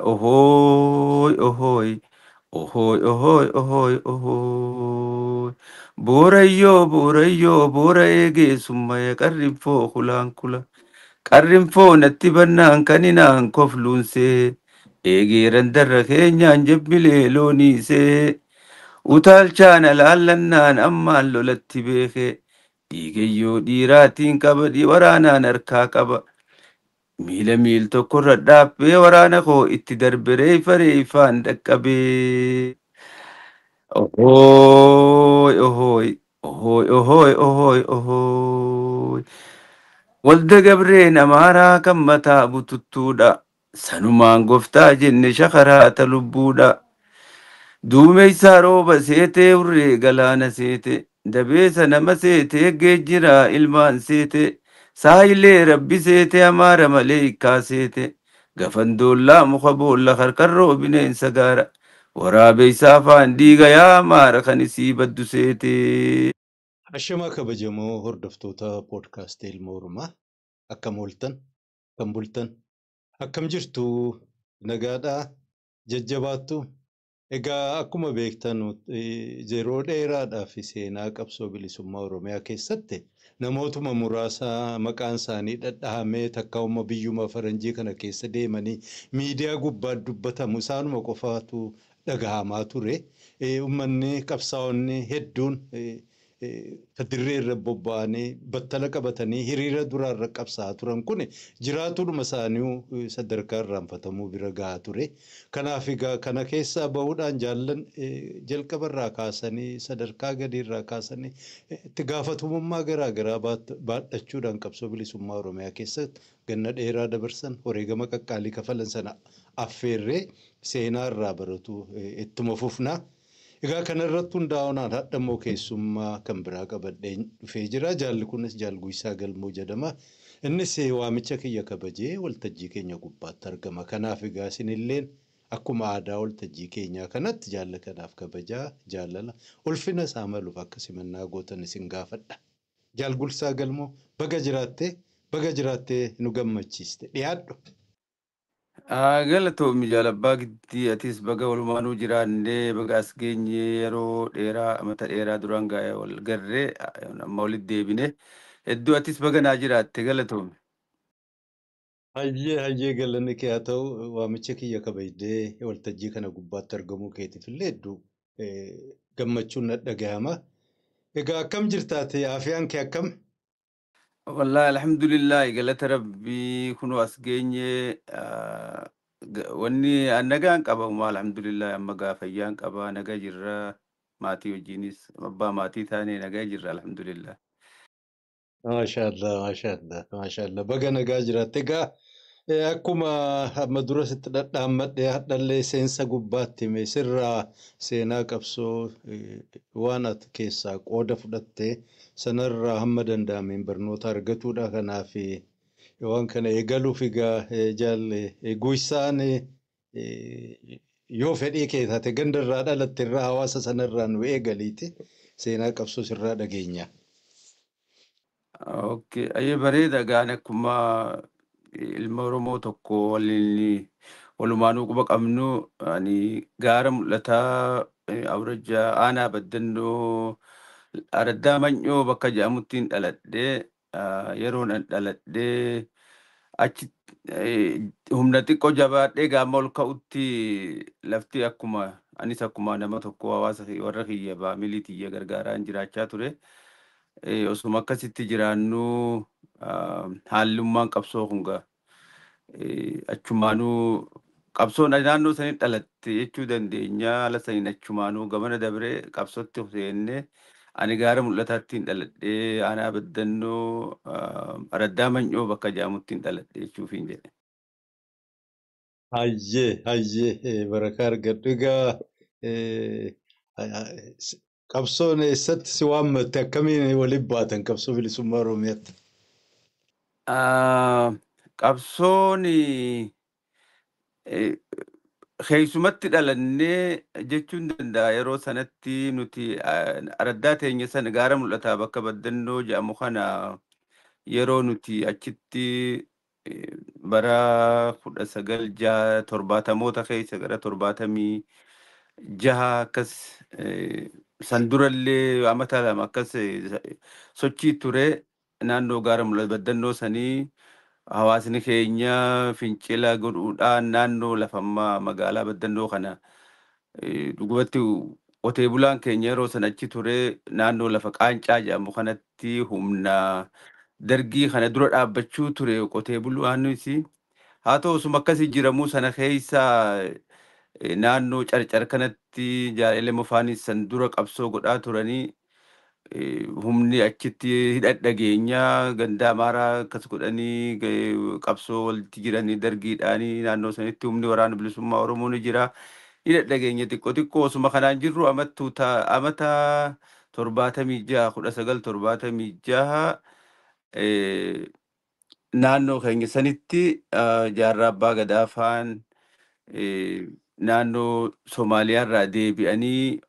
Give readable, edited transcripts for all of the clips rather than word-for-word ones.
Ohooy ohooy ohooy ohooy ohooy ohooy boorayyoo boorayyoo boora eegee summaya qarrinfoo kulaan kula qarrinfoo natti bannaan kaninaan kofluunsee eegeeran darra keenyaan jabbilee looniisee utaalchaan alaallannaan ammaan lolatti beekee dhiigayyoo dhiiraatiin qaba waraanaan harkaa qaba. Miila miil tokkorra dhaabbee waraana koo itti darbe reeffa reeffaan dhaqqabee. Ohooy ohooy ohooy ohooy ohooy ohooy. Walda Gabreen Amaaraa kan mataa bututtuudha. Sanumaan gooftaa jenne shakaraata lubbuudha. Duumessaa rooba seetee hurree galaana seete. Dabeessa nama seetee geejjiraa ilmaan seete. Saayilee rabbi seete amaara malee hiikkaa seete. Gafan doollaa muka boolla karkarroo bineensa gaara. Waraabessaa afaan dhiiga yaa amaara kan isii baddu seete. Ashamaa kabajamoo hordoftoota poodkaastii Ilma Oromaa akkam ooltan, akkam bultan, akkam jirtu, nagaadhaa, jajjabaattu. Egaa akkuma beektan yeroo dheeraadhaaf seenaa qabsoo bilisummaa Oromiyaa keessatti namootuma muraasa maqaan isaanii dhadhahamee takkaa'uma biyyuma faranjii kana keessa deemanii miidiyaa gubbaa dubbatamu isaanuma qofaatu dhagahamaa ture. Uummanni qabsaa'onni hedduun dirree irra bobba'anii battala qabatanii hiriira duraarra qabsaa'aa turan kun jiraatudhuma isaanii sadarkaa irraanfatamuu bira gahaa ture. Kanaaf egaa kana keessaa bahuudhaan jaallan jalqabarraa kaasanii sadarkaa gadiirraa kaasanii itti gaafatamummaa garaa garaa baadhachuudhaan qabsoo bilisummaa Oromiyaa keessatti ganna dheeraa dabarsan wareegama qaqqaalii kafalan sana affeerree seenaa irraa baratu ittuma fufna. Egaa kanarratti hundaa'uudhaan hadha immoo keessummaa kan biraa qabadhee dhufee jira. Jaalli kunis Jaal Guyyisaa Galmoo jedhama. Innis waamicha kiyya kabajee waltajjii keenya gubbaatti argama. Kanaaf egaa isinilleen akkuma aadaa waltajjii keenyaa kanatti jaalla kanaaf kabajaa jaalala ulfina isaa maluuf akka simannaa gootan isin gaafadha. Jaal Guyyisaa Galmoo baga jiraattee nu gammachiiste dhiyaadhu. Galatoomi jaalabbaa giddii atis baga walumaanuu jiraannee baga as geenye yeroo dheeraa amata dheeraa duraan gaa'ee wal garree amma walitti deebine hedduu atis baga naa jiraatte galatoomi. Hayyee hayyee galanni kee haa ta'u waamicha kiyya kabajdee waltajjii kana gubbaatti argamuu keetiif illee hedduu gammachuun na dhagahama. Egaa akkam jirtaate afiyaan kee akkam? Wallahi alhamdulillahi galata rabbii kunoo as geenye wanni nagaan qaba uumaa alhamdulillahi amma gaafayyaan qaba nagaa jirra maatii wajjinis abbaa maatii taanee nagaa jirra alhamdulillah. Maashaallah maashaallah maashaallah baga nagaa jiraatte. Egaa akkuma amma dura sitti dhadhaammadhee hadhallee seensa gubbaatti hime sirraa seenaa qabsoo waan ati keessaa qooda fudhatte sanarraa hamma danda'ameen barnoota argatuudha. Kanaaf waan kana eegaluuf egaa jaalle Guyyisaan yoo fedhii kee taate gandarraa dhalatte irraa hawaasa sanarraa nu eegaliiti seenaa qabsoo sirraa dhageenya. Okay, ayyee bareeda gaan akkuma ilma Oromoo tokko waliin walumaanuu quba qabnu ani gaara mul'ataa awrajjaa aanaa baddannoo araddaa manyoo bakka jedhamuttiin dhaladhee yeroon an dhaladhee achi humna xiqqoo jabaadhee gaama ol ka'utti lafti akkuma anis akkuma nama tokko hawaasa warra kiyya baamilii tiyya gargaaraan jiraachaa ture. Osuma akkasitti jiraannu haallummaan qabsoo kun gaa achumaanuu qabsoon naannoo sanii dhalatte jechuu dandeenya. Haala saniin achumaanuu gamana dabree qabsootti seenne ani gaara mul'ataattiin dhaladhee aanaa baddannoo araddaa manyoo bakka jedhamuttiin dhaladhe jechuufiin jedhe. Hayyee hayyee barakaa argadhu. Egaa qabsoon eessatti si waammatte akkamiin waliin baatan qabsoo bilisummaa Oromiyaatti? Qabsoon keessumatti dhalannee jechuun danda'a. Yeroo sanatti nuti araddaa teenya sana gaara mul'ataa bakka baddannoo jedhamu kana yeroo nuti achitti Bara 1970moota keessa gara 76 akkas, san durallee amata 2 akkas sochii ture naannoo gaara mul'atu baddannoo sanii hawaasni keenya fincila godhuudhaan naannoo lafammaa magaalaa baddannoo kana dhugumatti qotee bulaan keenya yeroo san achi ture naannoo lafa qaancaa jedhamu kanatti humna dargii kana dura dhaabbachuu ture qotee bulaanis. Haa ta'u osuma akkasii jiramuu sana keessa naannoo carcar kanatti jaalala mofaanis san dura qabsoo godhaa turanii humni achitti hidhadhageenyaa ganda amaaraa akkas godhanii qabsoo walitti jiranii dargiidhaanii naannoo sanitti humni waraana bilisummaa Oromoo ni jira. Hidhadhageenya xiqqoo xiqqoo osuma kanaan jirru amata 76, 1976 naannoo keenya sanitti jaarraa abbaa gadaa faan naannoo Somaaliyaarraa deebi'anii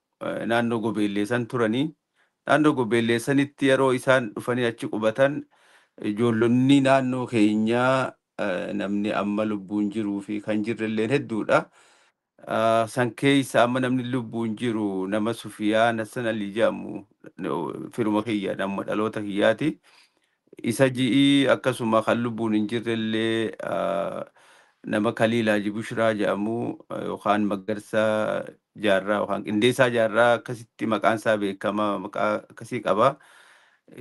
naannoo Gobeellee san turanii naannoo Gobeellee sanitti yeroo isaan dhufanii achi qubatan ijoollonni naannoo keenyaa namni amma lubbuun jiruu fi kan jirrelleen hedduudha. San keessa amma namni lubbuun jiru nama Sufiyaan Hassan Ali jedhamu firuma kiyya nama dhaloota kiyyaati. Isa ji'ii akkasuma kan lubbuun hin jirrellee nama Kaliilaa Jibushiraa jedhamu yookaan Magarsaa Jaarraa yookaan Qindeessaa Jaarraa akkasitti maqaan isaa beekama maqaa akkasii qaba.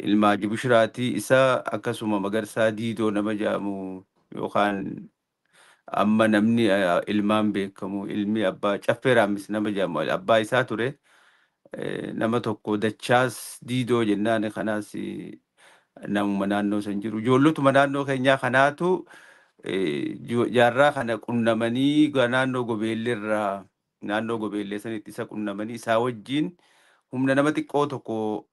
Ilma Jibushiraati isa akkasuma Magarsaa Diidoo nama jedhamu yookaan amma namni ilmaan beekamu ilmi abbaa Caffee Raammis nama jedhamu abbaa isaa ture. Nama tokko Dachaas Diidoo jennaan kanaas namuma naannoo san jiru. Ijoollotuma naannoo keenyaa kanaatu jaarraa kana qunnamanii naannoo Gobeelleerraa naannoo Gobeellee sanitti isa qunnamanii isaa wajjin humna nama xiqqoo tokko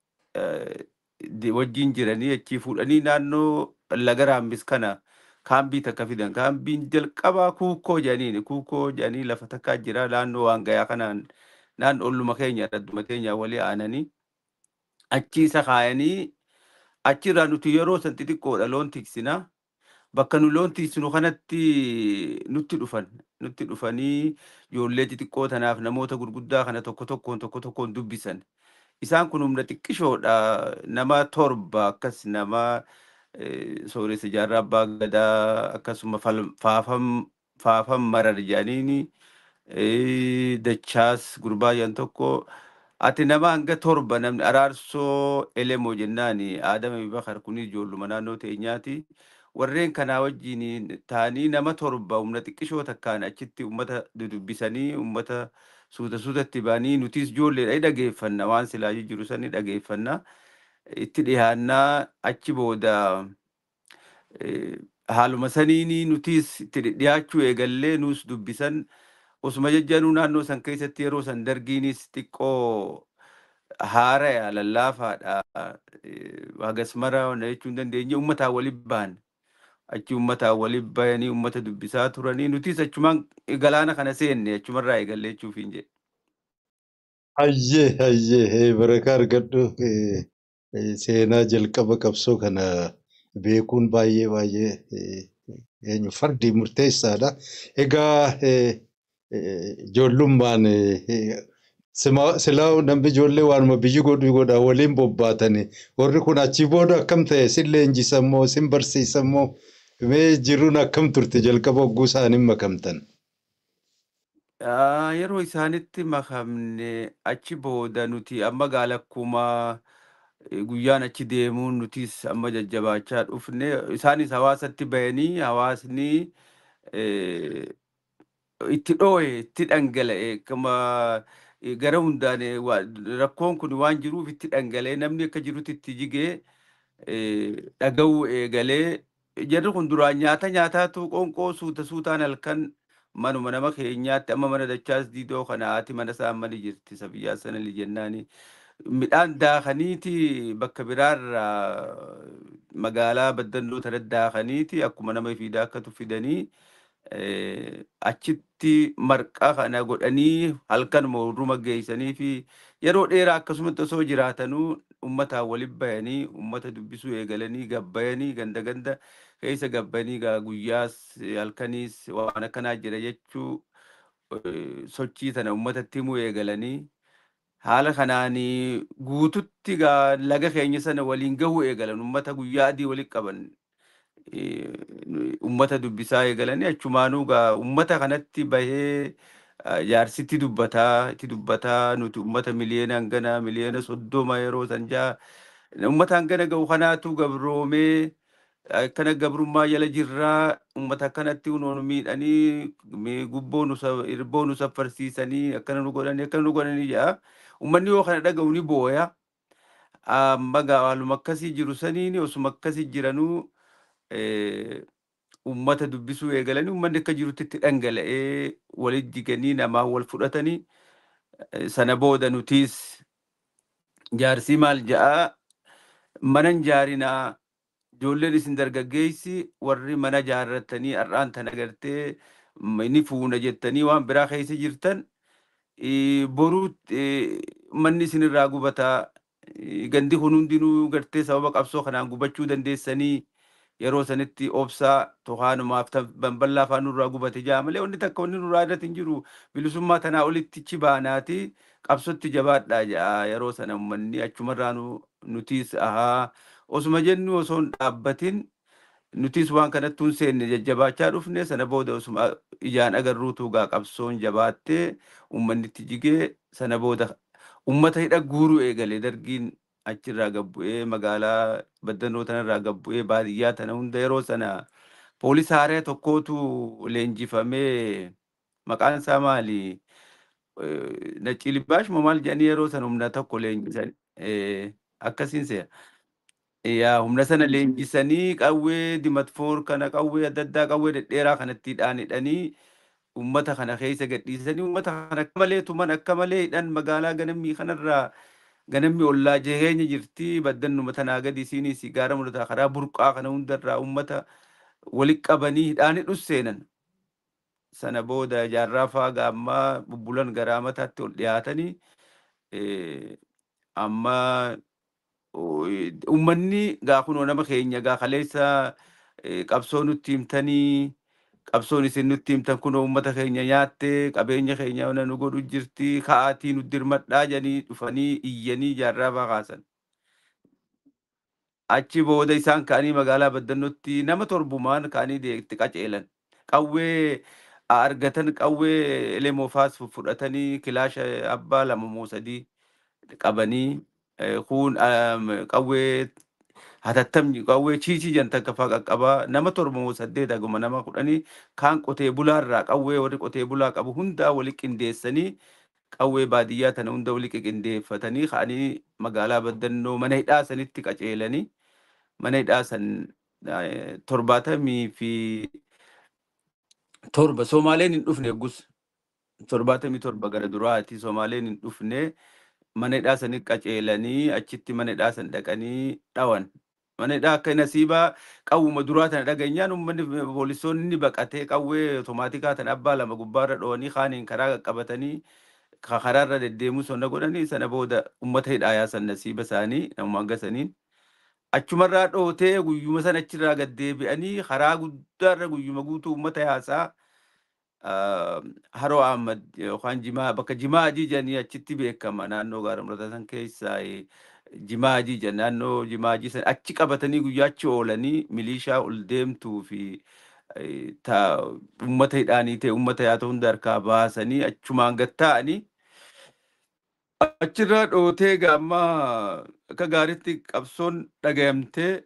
wajjin jiranii achii fuudhanii naannoo laga Raammis kana kaambii takka fidan. Kaambiin jalqabaa kuukoo jedhaniini kuukoo jedhanii lafa takkaa jira naannoo waan gayaa kanaan naannoo olluma keenya adduma keenya walii aananii achi isa kaayanii achirraa nuti yeroo san xixiqqoodha loon tiksina. Bakka nu loon tiksinu kanatti nutti dhufan. Nutti dhufanii ijoollee xixiqqoo tanaaf namoota gurguddaa kana tokko tokkoon tokko tokkoon dubbisan. Isaan kun humna xiqqishoodha. Nama 7 akkas nama sooressa jaarraa abbaa gadaa akkasuma faafam marar jedhaniini dachaas gurbaa jedhan tokko ati nama hanga 7 namni araarsoo elemoo jennaani Aadama Abubakar kun ijoolluma naannoo teenyaati. Warreen kanaa wajjin ta'anii nama 7 humna xiqqishoo takkaan achitti uummata dudubbisanii uummata suuta suutatti ba'anii nutis ijoolleedha ni dhageeffanna waan silaa jiru san ni dhageeffanna. Itti dhiyaannaa achi booda haaluma saniini nutis itti dhiyaachuu eegallee nuus dubbisan osuma jajjanuu naannoo san keessatti yeroo san dargiinis xiqqoo haaraya lallaafaadha. Hagas mara jechuu hin dandeenye uummataan waliin bahan. Achi uummataan waliin bayanii uummata dubbisaa turanii nutis achumaan galaana kana seenne achumarraa eegallee jechuuf hin jedhe. Hayyee hayyee barakaa argadhu seenaa jalqaba qabsoo kana beekuun baay'ee baay'ee eenyu fardi murteessaadha. Egaa ijoollummaan silaa namni ijoollee waanuma biyyi godhu godha waliin bobbaatanii warri kun achii booda akkam ta'e sin leenjisammoo sin barsiisammoo mee jiruun akkam turte jalqaba hogguu isaaniin makamtan? Yeroo isaanitti makamne achi booda nuti amma gaalakkuma guyyaan achi deemuun nutis amma jajjabaachaa dhufne isaanis hawaasatti bahanii hawaasni itti dhoo'e itti dhangala'e akkuma gara hundaan rakkoon kun waan jiruuf itti dhangala'e namni akka jirutti itti jigee dhaga'uu eegalee jarri kun duraan nyaata nyaataatu qoonqoo suuta suutaan halkan manuma nama keenyaatti amma mana dachaas diidoo kana haati mana isaa amma ni jirti sabiyyaa sana li jennaani. Midhaan daakaniiti bakka biraarraa magaalaa baddannoo tana daakaniiti akkuma nama fiidaa akkatu fidanii achitti marqaa kana godhanii halkanuma hurruma geessanii fi yeroo dheeraa akkasumatti osoo jiraatanuu Uummataan waliin bayanii uummata dubbisuu eegalanii gabbayanii ganda ganda keessa gabbayanii guyyaas halkaniis waan akkanaa jira jechuu sochii tana uummatatti himuu eegalanii haala kanaanii guututti laga keenya sana waliin gahuu eegalan. Uummata guyyaa adii walitti qaban, uummata dubbisaa eegalanii achumaanuu uummata kanatti bahee jaarsitti dubbataa itti dubbataa, nuti uummata miliyoona hangana, miliyoona 30 yeroo san jaa, uummata hangana ga'u kanaatu gabroomee akkana gabrummaa jala jirraa, uummata akkanatti nu miidhanii, gubboo nu irboo nu saffarsiisanii, akkana nu godhanii, akkana nu godhanii jedha. Uummanni yoo kana dhaga'u ni booya. Amma haaluma akkasii jiru saniin osuma akkasii jiranuu uummata dubbisuu eegalanii uummanni akka jirutti itti dhangala'ee walitti jiganii namaa wal fudhatanii. Sana booda nutiis jaarsii maal ja'a, manan jaarinaa, ijoolleen isin dargaggeessi warri mana jaarrattanii har'aan tana gartee ni fuuna jettanii waan biraa keessa jirtan, boruu manni isinirraa gubataa, gandi kun hundinuu gartee sababa qabsoo kanaan gubachuu dandeessanii, yeroo sanitti obsaa tohaanumaaf balbalaa afaan nurraa gubate jaa malee wanni takka wanni nurraa irratti hin jiru, bilisummaa tanaa olitti chi baanaati qabsootti jabaadhaa jaa. Yeroo sana uummanni achumarraa nutiis ahaa osuma jennu osoo hin dhaabbatin nutis waan kanatti hin seenne, jajjabaachaa dhufne. Sana booda osuma ijaan agarruutu gaa qabsoon jabaattee uummanni itti jigee, sana booda uummata hidha guuruu eegale dargiin. Achirraa gabbu'ee magaalaa Baddannoo tanarraa gabbu'ee baadiyyaa tana hunda yeroo sana poolis haaraa tokkootu leenjifamee, maqaan isaa maali? Nacci Libbaash moo maal jedhanii yeroo sana humna tokko leenjisan akkasiin se'a. Yaa humna sana leenjisanii qawwee dimatfoor kana, qawwee adda addaa, qawwee dhedheeraa kanatti hidhaan hidhanii uummata kana keessa gadhiisanii uummata kana akka malee tuman, akka malee hidhan. Magaalaa Ganammii kanarraa, Ganammi ollaa jireenya jirti Baddannuma tanaa gadi, isiinis gaara mul'ata, karaa burqaa kana hundarraa uummata walitti qabanii hidhaan hidhus seenan. Sana booda jaarraa fa'aa gaammaa bubbulan garaa mataatti ol dhiyaatanii amma uummanni gaa kunoo nama keenya gaa kaleessa qabsoo nutti himtanii, qabsoon isin nutti himtan kunoo uummata keenya nyaattee qabeenya keenya nu godhu jirti, ka'aatii nu dirmadhaa jedhanii dhufanii iyyanii jaarraa fa'aa kaasan. Achi booda isaan ka'anii magaalaa Baddannootti nama torbumaan ka'anii itti qaceelan. Qawwee argatan, qawwee Elemoo fudhatanii, kilaasha abbaa lama moo sadii qabanii, kun qawwee hatattamni qawwee chiichii jan takka fa'aa qaqqabaa, nama torba moo saddeet haguma nama 10 kaan qotee bulaarraa qawwee warri qotee bulaa qabu hundaa wali qindeessanii, qawwee baadiyyaa tana hunda wali qindeeffatanii ka'anii magaalaa Baddannoo mana hidhaa sanitti qaceelanii mana hidhaa san 77 Somaaleen hin dhufne gus, 77 gara duraati Somaaleen hin dhufne. Mana hidhaa sanitti qaceelanii achitti mana hidhaa san dhaqanii dhawan. Mana hidhaa akka nasiibaa qawwuma duraa tana dhageenyaan uummanni poolisoonni baqatee qawwee otomaatikaa tana abbaa lama gubbaarra dho'anii kaaniin karaa qaqqabatanii karaarra deddeemuu sonna godhanii. Sana booda uummata hidhaa yaasan nasiiba isaanii namuma hanga saniin. Achumarraa dhootee guyyuma sana achirraa gad deebi'anii karaa guddaarra guyyuma guutuu uummata yaasaa Haroo Ahmad yookaan Jimaa, bakka Jimaa Adii jedhanii achitti beekama, naannoo gaara mul'ataa san keessaa Jimaa Adii jedhan, naannoo Jimaa Adii san achi qabatanii guyyaa achi oolanii milishaa ol deemtuu fi uummata hidhaanii ta'e uummata yaata hunda harkaa baasanii achumaan gad taa'anii achirraa dhootee gaammaa akka gaariitti qabsoon dhagayamtee.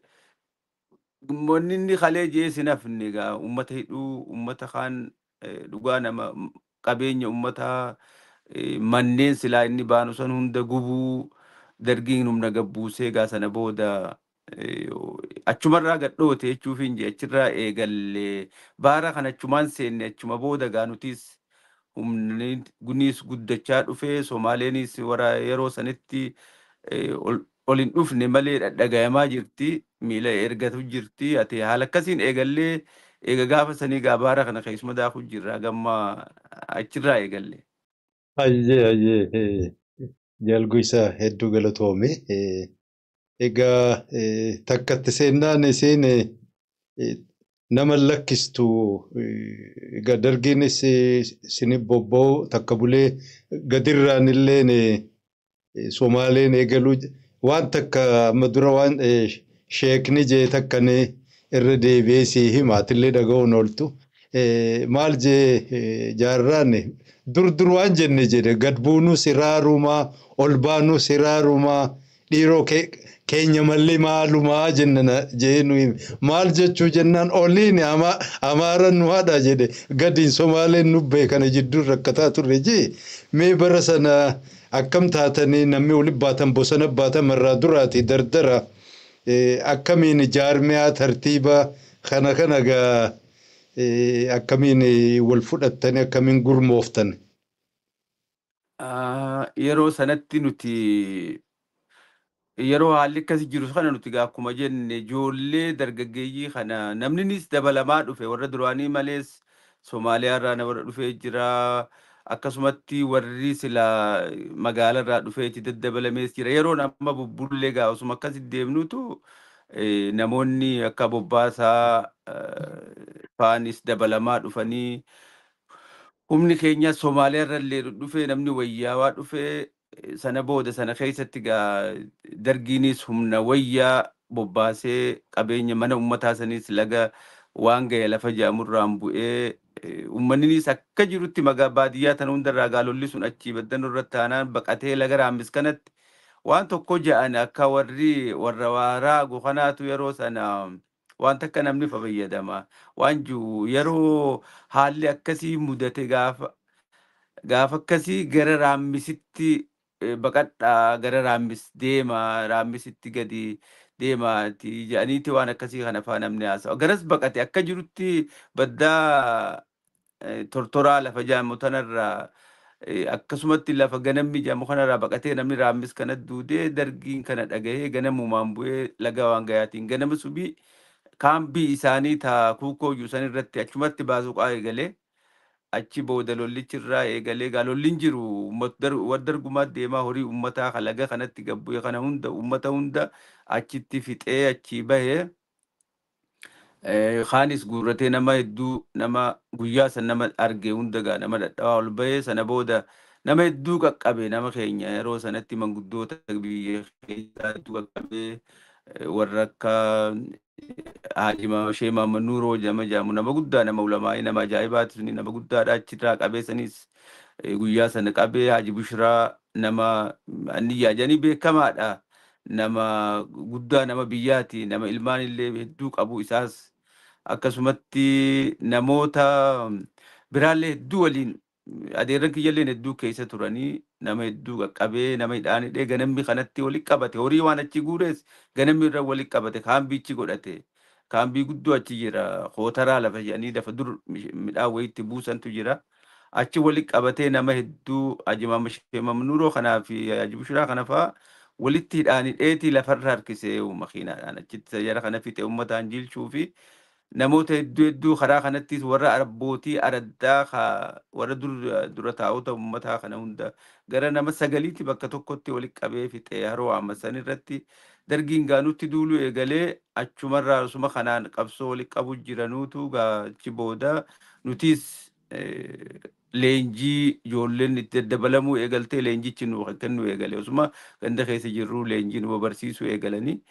Wanni inni kalee jee sin hafne egaa uummata hidhuu, uummata kaan dhugaa nama qabeenya uummataa, manneen silaa inni baanu san hunda gubuu dargiin humna gabbuusee egaa sana booda achumarraa gad dhoote jechuuf hin jee. Achirraa eegallee baara kana achumaan seenne. Achuma booda gaa nutis humni guniis guddachaa dhufee, Somaaleenis wara yeroo sanitti ol hin dhufne malee dhadhagayamaa jirti, miila ergatu jirti. Ati haala akkasiin eegallee eega gaafa sanii gaa baara kana keessuma daakuu jirra gamma achirraa eegalle. Hayyee, hayyee, jaalgu isaa hedduu galatoome. Egaa takkatti seennaan isiin nama lakkistu egaa dargiinis isin bobba'u takka bulee gadirraan illeen Somaaleen eegaluu waan takka amma dura waan sheekni jee takkan irra deebi'ee si hima atillee dhaga'uun ooltu. Maal jee jaarraan dur dur waan jenne jedhe gad buunuu siraarumaa ol baanuu siraarumaa dhiiroo keenya mallee maalumaa jenna jee nu hime. Maal jechuu jennaan oliin amaaran nu haadha jedhe gadiin Somaaleen nu beekana jidduun rakkataa turre jee mee bara sana akkam taatanii namni waliin baatan bosona baatan irraa duraati dardara akkamiin jaarmiyaa tartiiba kana kana gaa akkamiin wal fudhattanii akkamiin gurmooftan. Yeroo sanatti nuti yeroo haalli akkasii jiru kana nuti gaa akkuma jenne ijoollee dargaggeeyyii kana namninis dabalamaa dhufe warra duraanii malees Somaaliyaa irraa nama dhufee jira. Akkasumatti warri silaa magaalaa irraa dhufee itti daddabalamees jira. Yeroon amma bubbullee gaa osuma akkasi deemnutu namoonni akka Bobbaasaa faanis dabalamaa dhufanii humni keenya Somaaliyaa irra illee dhufee namni wayyaawaa dhufee sana booda sana keessatti gaa dargiinis humna wayyaa bobbaasee qabeenya mana uummataa sanis laga waan ga'e lafa jedhamurraan bu'ee uummanninis akka jirutti magaa baadiyyaa tana hundarraa gaalolli sun achii baddan irratti taanaan baqatee laga Raammis kanatti waan tokko ja'an akka warri warra waaraa kanaatu yeroo sana waan takka namni fayyadama waan jiru yeroo haalli akkasii mudate gaafa gaafa akkasii gara Raammisitti baqadhaa gara Raammis deema Raammisitti gadi deemaati jedhaniiti waan akkasii kana faa namni haasa'a. Garas baqate akka jirutti baddaa tortoraa lafa jedhamu tanarraa akkasumatti lafa ganammi jedhamu kanarraa baqatee namni Raammis kana duudee dargiin kana dhagahee ganamumaan bu'ee laga waan gayaatiin ganama subii kaambii isaanii taa kuukoo san irratti achumatti baasuu eegalee achi booda lollichi irraa eegalee gaa lolli hin jiru warra dargumaa deemaa horii uummataa kan laga kanatti gabbu'e kana hunda uummata hunda achitti fixee achii bahee kaanis guurratee nama hedduu nama guyyaa san nama arge hunda gaa nama dhadhawaa ol bahee sana booda nama hedduu qaqqabe nama keenya yeroo sanatti manguddoota biyya keessaa hedduu qaqqabee warra akka Haji Shee Mahammad Nuuroo jedhama jedhamu nama guddaa nama ulamaa'ii nama ajaa'ibaati suni nama guddaadha achirraa qabee sanis guyyaa sana qabee Haji Bushiraa nama anniyyaa jedhanii beekamaadha. Nama guddaa nama biyyaati nama ilmaan illee hedduu qabu isaas akkasumatti namoota biraallee hedduu waliin adeerran kiyyalleen hedduu keessa turanii nama hedduu qaqqabee nama hidhaan hidhee ganamni kanatti walitti qabate horii waan achi guures ganamni irra walitti qabate kaambiichi godhate kaambii guddoo achi jira kootaraa lafa jedhanii lafa dur midhaan wayiitti buusantu jira achi walitti qabatee nama hedduu Haji Mamnuuroo kanaa fi Haji Bushiraa kana fa'aa walitti hidhaan hidheetii lafarra harkisee makiinaadhaan achitti jara kana fixe uummataan jilchuu fi namoota hedduu hedduu karaa kanattis warra abbootii araddaa warra dura taa'ota uummataa kana hunda gara nama sagaliitti bakka tokkotti walitti qabee fixee haroo amma san irratti dargiin gaanutti duuluu eegalee achumarraa osuma kanaan qabsoo walitti qabu jiranuutu achi booda nutis leenjii ijoolleen itti daddabalamuu eegaltee leenjichi nu kennuu eegale osuma ganda keessa jirru leenjii nu barsiisuu eegalanii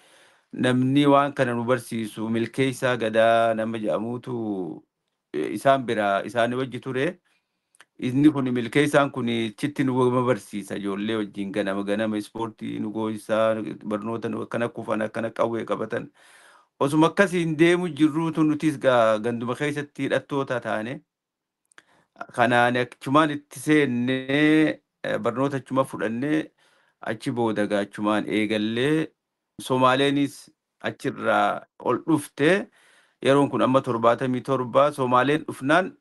namni waan kana nu barsiisu Milkeessaa Gadaa nama jedhamuutu isaan bira isaanii wajji ture. Inni kun Milkeessaan kun chitti nu barsiisa ijoollee wajjin ganama ganama ispoortii nu gooyisaa barnoota nu akkana kufan akkana qawwee qabatan. Osuma akkasiin deemu jirruutu nutis ganduma keessatti hidhattoota taane. Kanaan achumaan itti seennee barnoota achuma fudhannee achi booda achumaan eegallee Somaaleenis achirraa ol dhufte yeroon kun amma 77 Somaaleen dhufnaan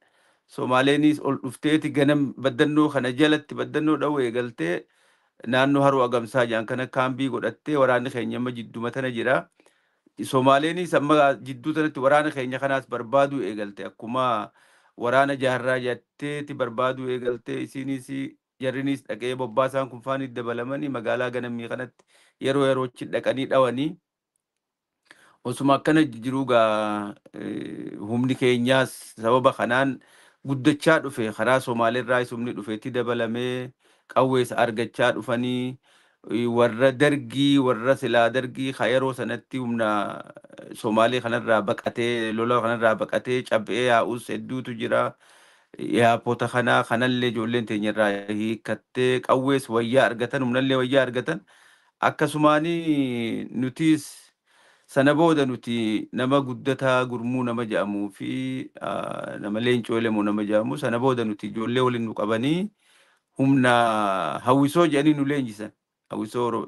Somaaleenis ol dhufteeti ganam baddannoo kana jalatti baddannoo dha'uu eegaltee naannoo haroo agamsaa jedhan kana kaambii godhattee waraanni keenya amma jidduma tana jira. Somaaleenis amma jidduu tanatti waraana keenya kanaas barbaaduu eegalte akkuma waraana jaarraa jetteeti barbaaduu eegaltee isinis Jarrinis dhaqee bobbaasaan kun faanii dabalamanii magaalaa ganammii kanatti yeroo yeroochi dhaqanii dhawanii osuma akkana jiruu gaa humni keenyaas sababa kanaan guddachaa dhufe. Karaa Somaaleerraas humni dhufeetti dabalamee qawwees argachaa dhufanii warra dargii, warra silaa dargii ka yeroo sanatti humna Somaalee kanarraa baqatee, lola kanarraa baqatee cabee yaa'us hedduutu jira. Yaapota kanaa kanallee ijoolleen teenyarraa hiikkattee qawwees wayyaa argatan, humnallee wayyaa argatan. Akkasumaanii nutis sana booda nuti nama Guddataa Gurmuu nama jedhamuu fi nama Leencoo Elemoo nama jedhamu, sana booda nuti ijoollee waliin nu qabanii humna hawwisoo jedhanii nu leenjisan. Hawwisoo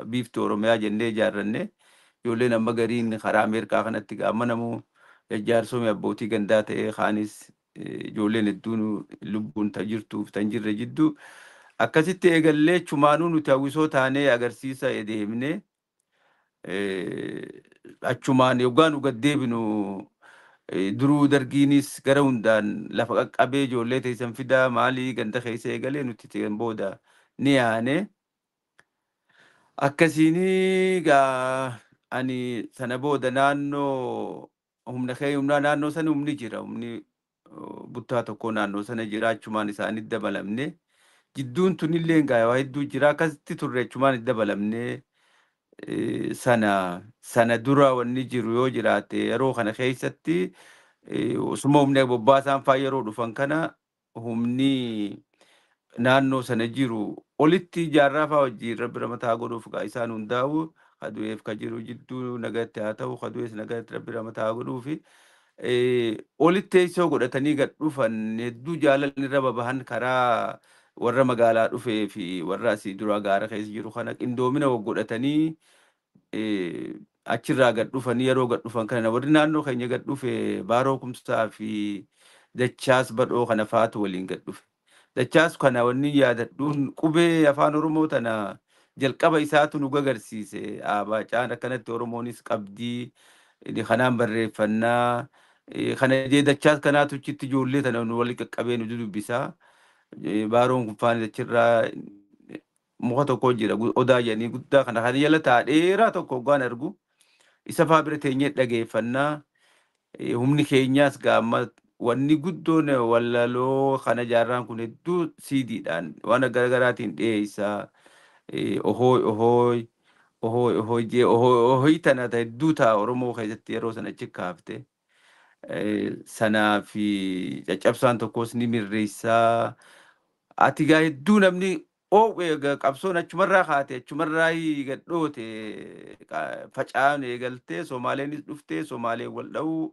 Biiftuu Oromiyaa jennee ijaarranne. Ijoolleen amma gariin karaa Ameerikaa kanatti amma namuu jajjaarsoomii abbootii gandaa ta'ee, kaanis ijoolleen hedduun lubbuun ta jirtuuf tan jirre jidduu akkasitti eegallee chumaanuu nuti hawwisoo taanee agarsiisa deemnee achumaan yoggaa nu gad deebinu duruu dargiinis gara hundaan lafa qaqqabee ijoollee teessan fidaa maalii ganda keessa eegalee nuti ta'an booda ni yaane. Akkasiinii gaa ani sana booda naannoo humna kee humnaa naannoo sana humni jira, humni buttaa tokko naannoo sana jira, achumaan isaanitti dabalamne. Jidduun tunillee gaa waa hedduu jira, akkasitti turre achumaan itti dabalamne. Sana dura wanni jiru yoo jiraate, yeroo kana keessatti osuma humni bobbaasaan faa yeroo dhufan kana humni naannoo sana jiru olitti jaarraa faa wajjin rabbi ramataa godhuuf gaa isaan hundaa'u kadu'eef ka jiru jidduu nagatti haa ta'u, kadu'ees nagatti rabbi ramataa godhuufi olitti teessoo godhatanii gad dhufan hedduu jaalalli irra babahan karaa warra magaalaa dhufee fi warra asii dura gaara keessa jiru kana qindoomina godhatanii achirraa gad dhufanii. Yeroo gad dhufan kana warri naannoo keenya gad dhufe Baaroo Kumsaa fi Dachaas Badhoo kana faatu waliin gad dhufe. Dachaas kana wanni yaadadhuun qubee afaan Oromoo tana jalqaba isaatu nu agarsiise. Abaacaan akkanatti Oromoonis qabdii kanaan barreeffannaa kana jee Dachaas kanaatu achitti ijoollee tana nu walitti qaqqabee nu dubbisaa. Baaroon kun faana achirraa muka tokko jira odaa jedhanii guddaa kana kan jala ta'a dheeraa tokko hoggaan argu isa faa bira teenyee dhageeffannaa. Humni keenyaas gaamma wanni guddoon walaloo kana jaarraan kun hedduu siidiidhaan waan garaagaraatiin dhiyeessaa. Ohooy ohooy ohooy ohooy jee ohooy ohooy tana hedduu ta'a Oromoo keessatti yeroo sana achi kaafte. Sanaa fi caccabsaan tokkos ni mirreessaa. Ati gaa hedduu namni oowwee qabsoon achumarraa kaate, achumarraa gadhoote faca'aan eegaltee Somaaleenis dhuftee Somaaleen wal dha'uu,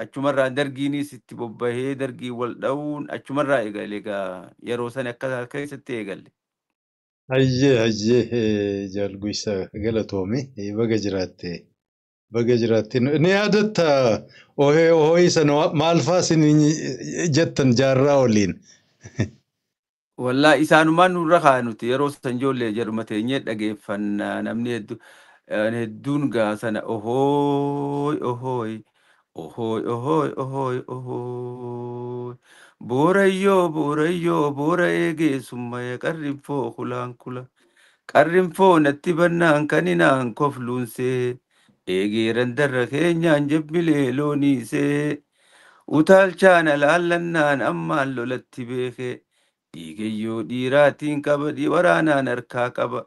achumarraa dargiinis itti bobbahee dargii wal dha'uun achumarraa eegale egaa yeroo sana akka keessatti eegalle. Hayyee hayyee, Jaalguysaa, galatoome, baga jiraatte. Baga jiraatte. Ni yaadatta ohee ohee sana maal fa'aa isin jettan jaarraa waliin? Wallaa isaanumaan nurra kaa nuti yeroo san ijoollee jedhuma teenyee dhageeffannaa. Namni hedduun gaa sana ohooy ohooy ohooy ohooy ohooy ohooy boorayyoo boorayyoo boora eegee summaya qarrinfoo kulaan kula qarrinfoo natti bannaan kaninaan kofluunsee eegeeran darra keenyaan jabbilee looniisee utaalchaan alaallannaan ammaan lolatti beekee dhiigayyoo dhiiraatiin qaba waraanaan harkaa qaba.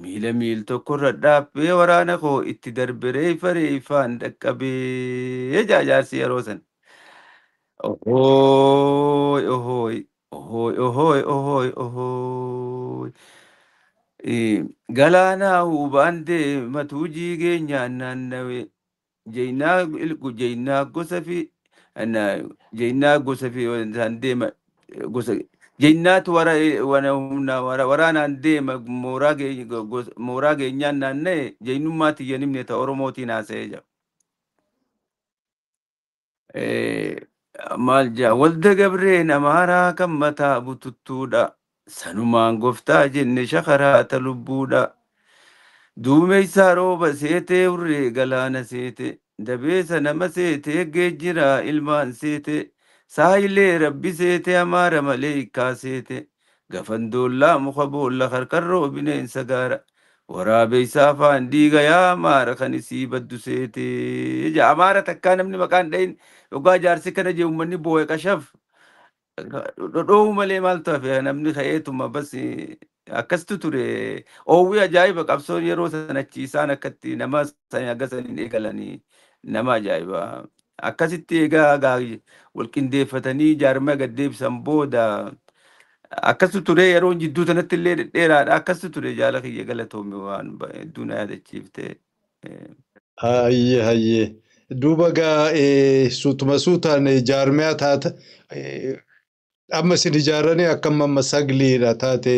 Miila miil tokkorra dhaabbee waraana koo itti darbe reeffa reeffaan dhaqqabee jaajaarsi yeroo san. Ohooy ohooy ohooy ohooy ohooy ohooy. Galaanaa hubaan deema tuujii geenyaan naannawe jeenaa jeenaa gosa fi jeenaa gosa fi isaan deema gosa jeenaatu wara humna waraanaan deema mooraa geenyaan naanna'e jeenummaa tiyya nimne ta Oromootiin haasa'ee jira. Maal jaa walda gabreen amaaraa kan mataa bututtuudha. Sanumaan gooftaa jenne shakaraata lubbuudha. Duumeysaa rooba seetee hurree galaana seete. Dabeessa nama seetee geejjiraa ilmaan seete. Saayilee rabbi seete amaara malee hiikkaa seete. Gafan doollaa muka boolla karkarroo bineensa gaara. Waraabeysa afaan dhiiga yaa amaara kan isii baddu seete. Ija amaara takkaa namni maqaan dhayin dhugaa jaarsi kana jee uummanni boo'e qashaf. Dhodhoohu malee maaltu hafe namni ka'eetuma bas akkastu ture. Oowwii ajaa'iba qabsoon yeroo sana achi isaan akkatti nama aga saniin eegalanii nama ajaa'iba. Akkasitti egaa wal qindeeffatanii jaarmaa gad deebisan booda akkastu ture yeroon jidduu sanatti illee dhedheeraadha. Akkastu ture jaala kiyya galatoome waan hedduu na yaadachiifte. Hayyee hayyee. Duuba gaa suutuma suutaan jaarmiyaa taata amma isin ijaaranii akkam amma sagliidha taate.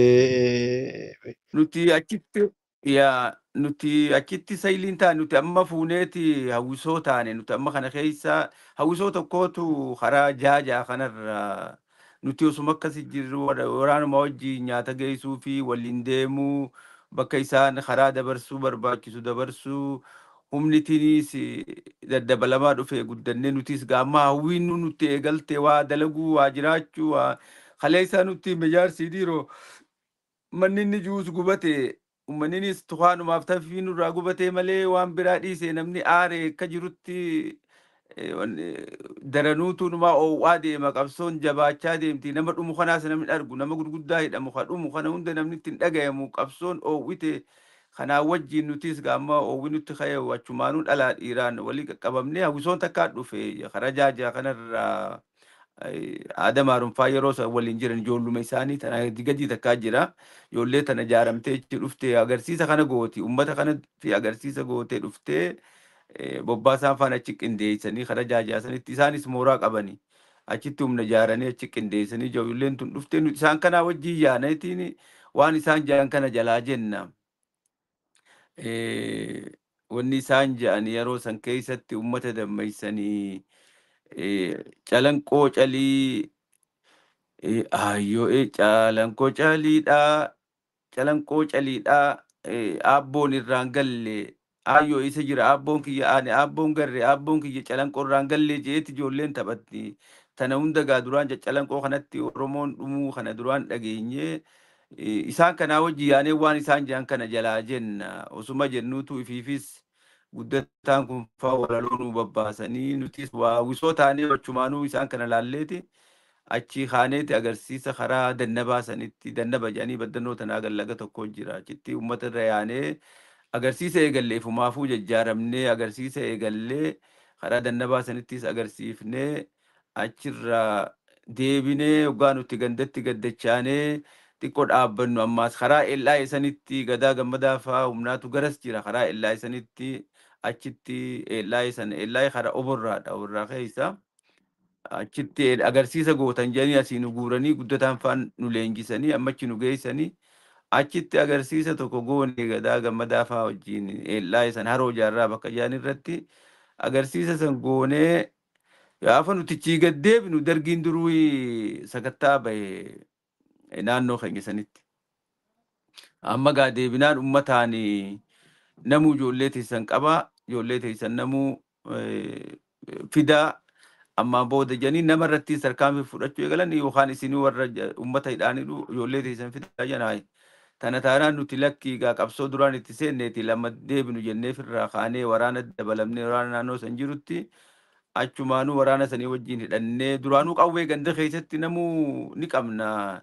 Nuti achitti yaa nuti achitti sayiliin taane nuti amma fuuneeti hawwisoo taane nuti amma kana keessa hawwisoo tokkootu karaa jaajaa kanarra nuti osuma akkasi jirru waraanuma wajjin nyaata geessuu fi waliin deemuu bakka isaan karaa dabarsuu barbaachisu dabarsuu humnitiinis daddabalamaa dhufe guddannee nutis gaamma hawwiin nutti eegalte waa dalaguu waa jiraachuu waa kaleessaa nutti mijaarsii dhiiroo manni inni juus gubate uummanninis tukaanumaaf taffii nurraa gubatee malee waan biraa dhiise namni aare akka jirutti daranuutu numaa oowwaa deema qabsoon jabaachaa deemti nama dhumu kanaas namni argu nama gurguddaa hidhamu ka dhumu kana hunda namni ittiin dhagayamu qabsoon oowwite kanaa wajjin nutis gaamma oowwi nutti ka'e achumaanuu dhalaa dhiiraan walii qaqqabamnee hawwisoon takkaa dhufe karaa jaajaa kanarraa Aadam Haaromfaa yeroo san waliin jiran ijoolluma isaanii tana gadi takkaa jira. Ijoollee tana ijaaramtee achi dhuftee agarsiisa kana gooti. Uummata kanatti agarsiisa gootee dhuftee bobbaasaan faana achi qindeessanii karaa jaajaa sanitti isaanis mooraa qabani. Achitti humna ijaaranii achi qindeessanii ijoolleen tun dhuftee nuti isaan kanaa wajjin yaanatiin waan isaan jedhan kana jalaa jenna. Wanni isaan jedhan yeroo san keessatti uummata dammeessanii calanqoo calii ayyoo calanqoo caliidhaa calanqoo caliidhaa aabboon irraan galle ayyoo isa jira aabboon kiyya ani aabboon garre aabboon kiyya calanqoo irraan galle jeeti ijoolleen taphatti. Tana hunda gaa duraan calanqoo kanatti Oromoon dhumuu kana duraan dhageenye isaan kanaa wajji yaanee waan isaan jedhan kana jalaa jenna osuma jennuutu ifiifis guddataan kun faa walaloo nu babbaasanii nutis waa wisoo taanee wachumaanuu isaan kana laalleeti achi kaaneeti agarsiisa karaa dannabaa sanitti dannaba jedhanii baddannoo tanaa gallaga tokko jira achitti uummata irra yaanee agarsiisa eegallee ifumaafuu jajjaaramnee agarsiisa eegallee karaa dannabaa sanittis agarsiifnee achirraa deebinee hoggaa nuti gandatti gaddachaanee xiqqoo dhaabbannu ammaas karaa ellaa sanitti gadaa gammadaa faa humnaatu garas jira karaa ellaa sanitti achitti ellaa san ellaa karaa oborraadha oborraa keessa achitti agarsiisa gootan jedhanii asii nu guuranii guddataan faan nu leenjisanii ammachi nu geessanii achitti agarsiisa tokko goone gadaa gammadaa faa wajjin ellaa san haroo jaarraa bakka jedhan irratti agarsiisa san goonee gaafa nuti achii gad deebinu dargiin duruu sakattaa bahe naannoo keenya sanitti. Amma gaa deebinaan uummataan namuu ijoollee teessan qabaa ijoollee teessan namuu fidaa ammaan booda jedhanii nama irratti tarkaanfii fudhachuu eegalan yookaan isinii warra uummata hidhaanii ijoollee teessan fidaa jedhan. Tana taanaan nuti lakkii gaa qabsoo duraan itti seenneeti lama deebinu jennee firraa kaanee waraana dabalamnee waraana naannoo san jirutti achumaanuu waraana sanii wajjin hidhannee duraanuu qawwee ganda keessatti namuu ni qabna.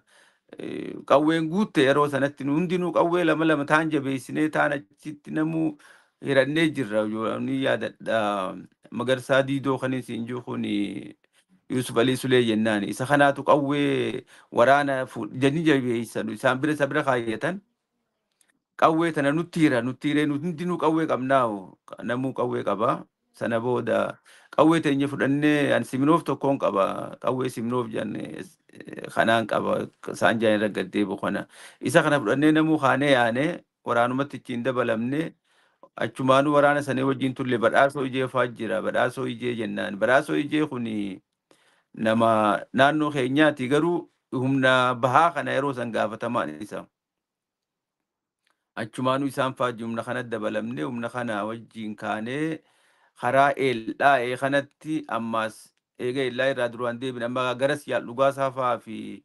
Qawween guutte yeroo sanatti nu hundinuu qawwee lama lama taan jabeessinee taan achitti namuu hirannee jirra. Ni yaadadha. Magarsaa Diidoo kan isin jiru kun Yusuf Alii Sulee jennaan. Isa kanaatu qawwee waraana jedhanii jabeessan isaan bira isa bira kaayyatan. Qawwee tana nutti hira nutti hiree nuti hundinuu qawwee qabnaa namuu qawwee qaba. Sana booda qawwee teenya fudhannee ani siminoof tokkoon qaba. Qawwee siminoof jenne kanaan qaba. Isaan jedhan irra gad deebi'u kana. Isa kana fudhannee namuu kaanee yaanee waraanumatti ittiin dabalamnee achumaanuu waraana sanii wajjin tulle badhaasoo ijee fa'aa jira. Badhaasoo ijee jennaan. Badhaasoo ijee kuni nama naannoo keenyaati garuu humna bahaa kana yeroo san gaafatamaan isa. Achumaanuu isaan fa'aa humna kana dabalamnee humna kana wajjin kaanee karaa eeldhaa'ee kanatti ammaas Eega illaa irraa duraan deebine amma garas Jaal Dhugaasaa fa'aa fi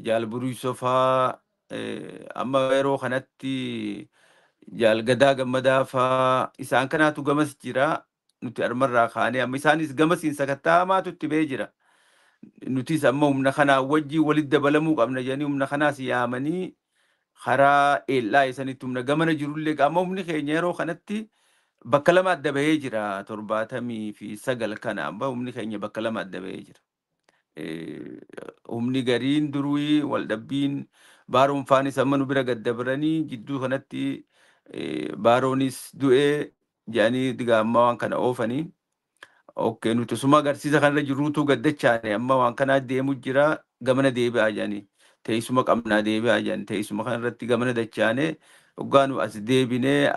Jaal Buriisoo fa'aa, amma yeroo kanatti Jaal Gadaa Gammadaa fa'aa isaan kanaatu gamas jira. Nuti armarraa kaanee amma isaanis gamasiin sakatta'amaatu itti ba'ee jira. Nutis amma humna kanaa wajjin walitti dabalamuu qabna jedhanii humna kanaas yaamanii karaa eel'aa isanitti humna gamana jirullee amma humni keenya yeroo kanatti bakka lama adda bahee jira. 79 kana amma humni keenya bakka lama adda bahee jira. Humni gariin durii waldhabbiin baaroon faanis amma nu bira gad dabranii jidduu kanatti baaroonis du'ee jedhanii diga amma waan kana oofanii. Okay, nuti suma agarsiisa kanarra jirruutu gaddachaane amma waan kanaa deemu jira, gamana deebi'aa jedhanii teessuma qabnaa deebi'aa jedhanii teessuma kanarratti gamana dachaane hoggaa nu as deebinee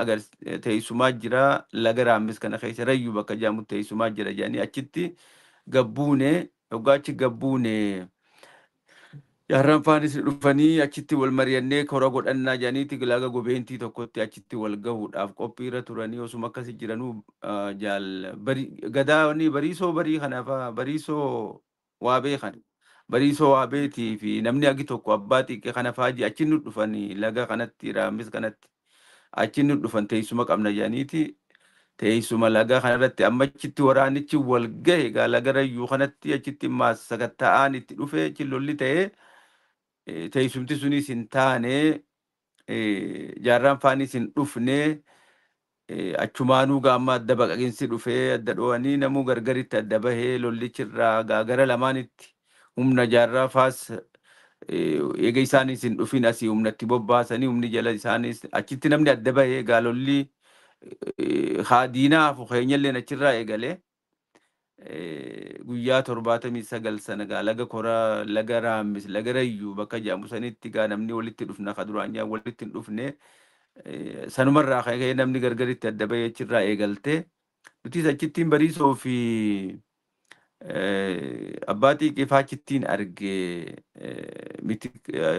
teessumaa jira laga Raammis kana keessa Rayyuu bakka jedhamu teessumaa jira jedhanii achitti gabbuune. Hoggaa achi gabbuune jaarraan faanis dhufanii achitti wal mari'annee kora godhannaa jedhaniiti laga gobeentii tokkotti achitti wal gahuudhaaf qophiirra turanii osuma akkasi jiranuu jaal barii gadaanii bariisoo barii kanaafaa bariisoo waa beekan bariisoo waa beetii fi namni agi tokko abbaa xiqqee kana faa achi nu dhufanii laga kanatti Raammis kanatti achi nu dhufan teessuma qabna jedhaniiti teessuma laga kanarratti amma achitti waraanichi wal gahe egaa laga Rayyuu kanatti achitti maas sakatta'aan itti dhufe achi lolli ta'ee teessumti sunis hin taane, jaarraan faanis hin dhufne, achumaanuu gaamma adda baqaqinsi dhufee adda dho'anii namuu gargaritti adda bahee lollichirraa gara lamaanitti humna jaarraa faas eega isaanis hin dhufin asii humnatti bobbaasanii humni jala isaanis achitti namni adda bahee gaa lolli haa diinaa hafu keenyalleen achirraa eegalee guyyaa 79 sana gaa laga koraa laga Raammis laga Rayyuu bakka jedhamu sanitti gaa namni walitti dhufna ka duraan jaa walitti hin dhufne, sanumarraa ka'ee namni gargaritti adda bahee achirraa eegalte. Nutis achittiin bariisoo fi abbaa xiiqii faa achittiin arge,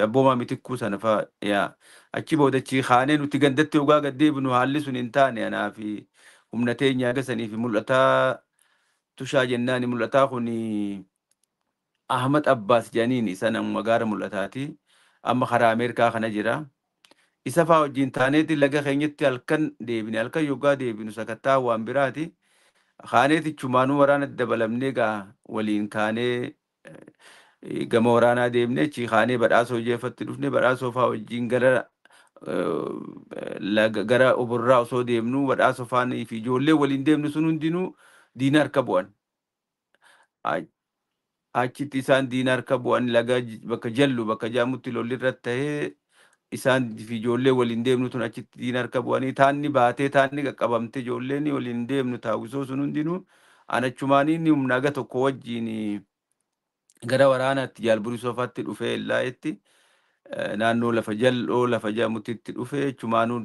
abboomaa mitikkuu sana faa yaa achi booda achi kaanee nuti gandatti hogaa gad deebinu haalli sun hin taane anaa fi humna teenya haga sanii fi mul'ataa tushaa jennaani mul'ataa kun Ahmad Abbaas jedhaniin isa nama gaara mul'ataati. Amma karaa Ameerikaa kana jira. Isa faa wajjin taaneeti laga keenyatti halkan deebine. Halkan yoggaa deebinu sakattaa waan biraati. Kaaneeti chumaanuu waraana dabalamnee gaa waliin kaanee gama waraanaa deemne achi kaanee badhaasoo jeefatti dhufne badhaasoo faa wajjin gara gara oborraa osoo deemnu badhaasoo faanii fi ijoollee waliin deemnu sun hundinuu diina harka bu'an. Achitti isaan diina harka bu'an laga bakka jallu bakka jaamutti lolli irratti ta'ee isaan fi ijoollee waliin deemnu tun achitti diina harka bu'anii taanni baatee taanni qaqqabamte ijoolleen waliin deemnu taawwisoo sun hundinuu anachumaanii inni humna haga tokko wajjin gara waraanaatti jaalburii soofaatti dhufee illaayetti naannoo lafa jal'oo lafa jaamutti itti dhufee chumaanuu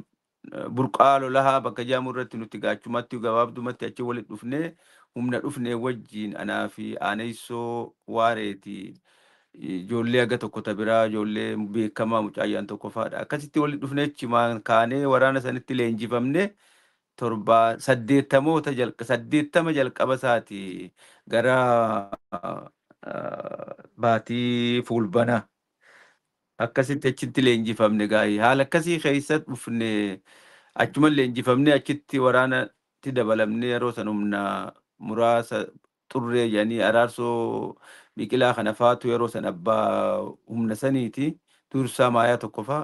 burqaa lolahaa bakka jaamu irratti nuti gaachumatti gabaabdumatti achi walitti dhufnee humna dhufnee wajjin anaa fi aaneessoo waareeti ijoollee haga tokko ta biraa ijoollee beekamaa mucaayyaan tokko fa'aadha. Akkasitti walitti dhufnee achumaan kaanee waraana sanitti leenjifamne 80moota 80 jalqaba isaati gara baatii fulbanaa. Akkasitti achitti leenjifamne gaa'ii haala akkasii keessa dhufne achuma leenjifamne achitti waraanatti dabalamne yeroo san humna muraasa xurree jedhanii araarsoo biqilaa kana faatu yeroo san abbaa humna saniiti dursaa maayaa tokko faa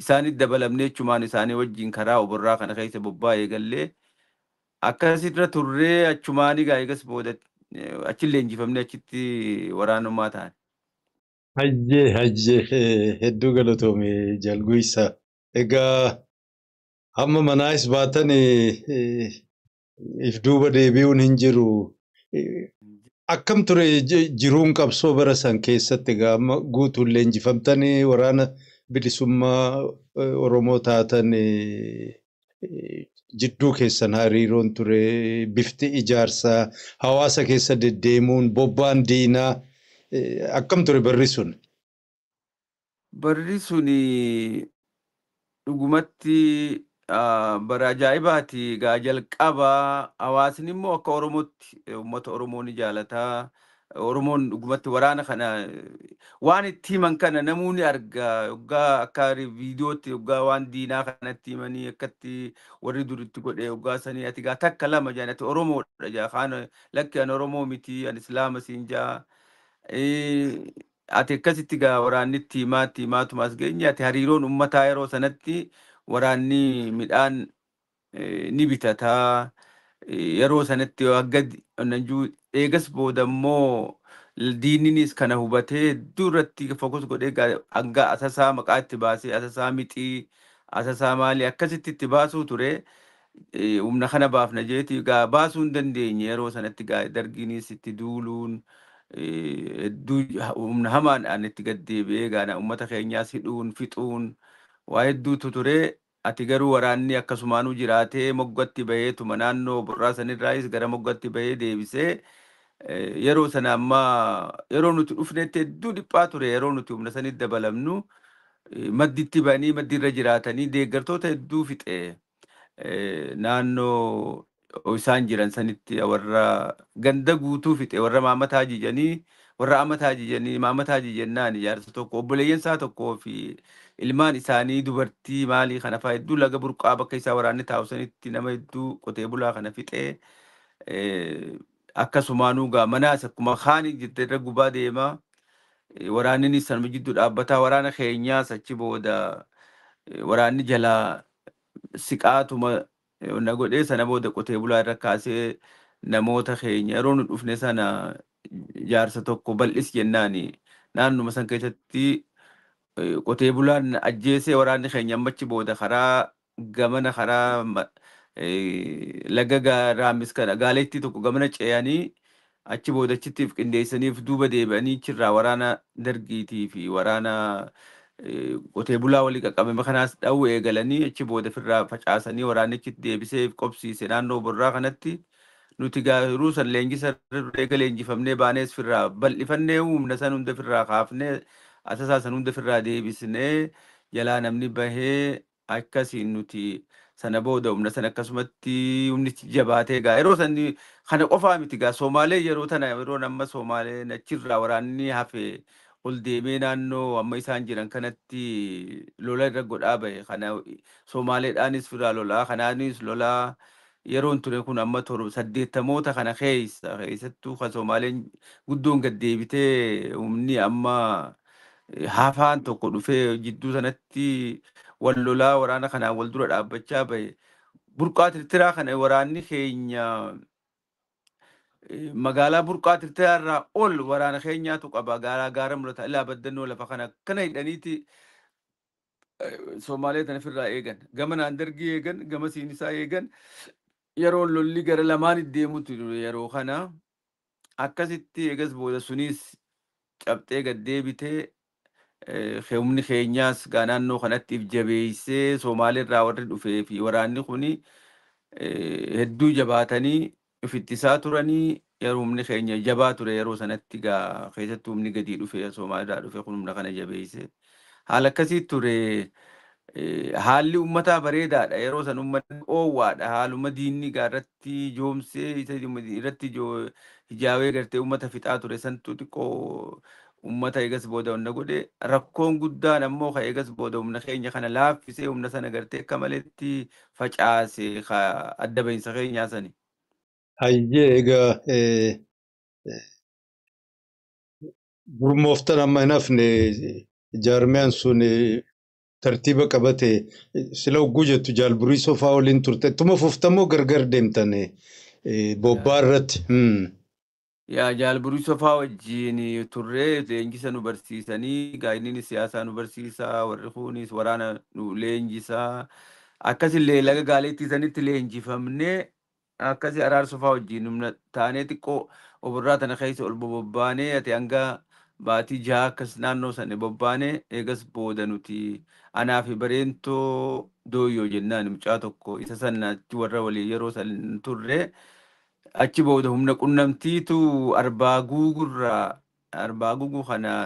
isaanitti dabalamne achumaan isaanii wajjin karaa oborraa kana keessa bobbaa eegallee akkasirra turree achumaanii gaa eegas booda achi leenjifamne achitti waraanummaa ta'an. Hayyee hayyee hedduu galatoome jalguysa. Egaa hamma manaas baatan if duuba deebi'uun hin jiru. Akkam ture jiruun qabsoo bara san keessatti egaa amma guutuun leenjifamtanii waraana bilisummaa Oromoo taatan jidduu keessan hariiroon ture bifti ijaarsaa hawaasa keessa deddeemuun bobbaan diinaa akkam ture barri sun? Barri suni dhugumatti Bara ajaa'ibaati gaa jalqabaa hawaasni immoo akka Oromootti uummata Oromoo ni jaalataa. Oromoon dhugumatti waraana kana waan itti himan kana namuu ni arga. Yoggaa akka viidiyootti yoggaa waan diinaa kanatti himanii akkatti warri duritti godhe yoggaa sanii ati gaa takka lama jaan ati Oromoodha jaa kaan lakki ani Oromoo miti ani Islaama siin jaa. Ati akkasitti gaa waraanni itti himaa itti himaatuma as geenye ati hariiroon uummataa yeroo sanatti waraanni midhaan ni bitataa. Yeroo sanatti hagga nanjuu eegas booda immoo diinninis kana hubatee hedduu irratti fokus godhee hanga asasaa maqaa itti baasee asasaa mixii asasaa maalii akkasitti itti baasuu ture. Humna kana baafna jeeti gaa baasuu hin dandeenye yeroo sanatti gaa dargiinis itti duuluun hedduu humna hamaadhaan itti gad deebi'ee gaa uummata keenyaas hidhuun fixuun waa hedduutu ture. Ati garuu waraanni akkasumaanuu jiraatee moggatti baheetuma naannoo borraa sanirraayis gara moggatti bahee deebisee yeroo sana ammaa yeroo nuti dhufnetti hedduu dhiphaa ture yeroo nuti humna sanitti dabalamnu madditti ba'anii maddiirra jiraatanii deeggartoota hedduu fixe naannoo isaan jiran sanitti warra ganda guutuu fixe warra maamataa jijanii warra amataa jijanii maamataa jijannaan jaarsa tokko obboleeyyan isaa tokkoo fi ilmaan isaanii dubartii maalii kana fa'aa hedduu laga burqaa bakka isaa waraanni taa'u sanitti nama hedduu qotee bulaa kana fixee akkasumaanuu gaa manaas akkuma kaanii jirte irra gubaa deemaa waraanninis sanuma jidduu dhaabbataa waraana keenyaas achi booda waraanni jalaa siqaatuma na godhee sana booda qotee bulaa irra kaasee namoota keenya yeroo nu dhufne sana jaarsa tokko bal'is jennaani naannuma san keessatti qotee bulaan ajjeesee waraanni keenya ammachi booda karaa gamana karaa laga raamis kana gaaleettii tokko gamana ce'anii achi booda achittiif qindeessaniif duuba deebi'anii achirraa waraana dargiitii fi waraana qotee bulaa walii qaqqabame kanaas dha'uu eegalanii achi booda ofirraa facaasanii waraannichi deebisee qobsiise naannoo borraa kanatti nuti garuu san leenjisa eega leenjifamnee baanees firraa bal'ifannee humna san hunda firraa kaafnee asasaa san hunda firraa deebisnee jalaa namni bahee akkasiin nuti sana booda humna san akkasumatti humnichi jabaatee gaa yeroo san kana qofaa miti gaa Somaalee yeroo tana yeroo amma Somaaleen achirraa waraanni hafe ol deemee naannoo amma isaan jiran kanatti lola irra godhaa bahe kana Somaaleedhaanis firraa lolaa kanaanis lolaa yeroon ture kun amma torba saddeettamoota kana keessa keessattuu kan Somaaleen guddoon gad deebitee humni amma hafaan tokko dhufee jidduu sanatti wal lolaa waraana kanaan wal dura dhaabbachaa bahe. Burqaa tirtiraa kana waraanni keenya magaalaa burqaa tirtiraa irraa ol waraana keenyaatu qaba. Gaaraa gaara mul'ata. Ilaa baddannoo lafa kana akkana hidhaniiti Somaalee tana ofirraa eegan. Gama naan dargii eegan, gama siinisaa eegan. Yeroo lolli gara lamaan deemutu yeroo kana akkasitti eegas booda sunis cabxee gad deebitee humni keenyaas gaa naannoo kanatti if jabeessee Somaaleerraa warri dhufee fi waraanni kuni hedduu jabaatanii if ittisaa turanii yeroo humni keenya jabaa ture yeroo sanatti gaa keessattuu humni gadii dhufe Somaaleerraa dhufe kun humna kana jabeesse. Haala akkasii ture. Haalli uummataa bareedaadha. Yeroo san uummanni oowwaadha. Haaluma diinni gaa irratti joomsee isa irratti hijaawee gartee uummata fixaa ture santu xiqqoo uummata eegas booda hunda godhe. Rakkoon guddaan ammoo ka eegas booda humna keenya kana laaffisee humna sana gartee akka maletti facaase ka adda bahinsa keenyaa sani. Hayyee egaa gurmooftan amma hin hafne jaarmiyaan sun tartiiba qabate sila hogguu jettu jaalburii sofaa waliin turte ittuma fuftamoo gargar deemtan bobbaa irratti. Yaa jaalburii sofaa wajjin turree leenjisa nu barsiisanii gaa'inni siyaasaa nu barsiisaa warri kunis waraana nu leenjisaa akkasillee laga gaaleettii sanitti leenjifamnee akkasi araar sofaa wajjin humna taanee xiqqoo oborraa tana keessa ol bobbaanee ati hanga baatii jaha akkas naannoo sana bobbaanee eegas booda nuti anaa fi bareentoo dooyyoo jennaan mucaa tokko isa sanatti warra walii yeroo san turre achi booda humna qunnamtiitu arbaa guugurraa arbaa guuguu kana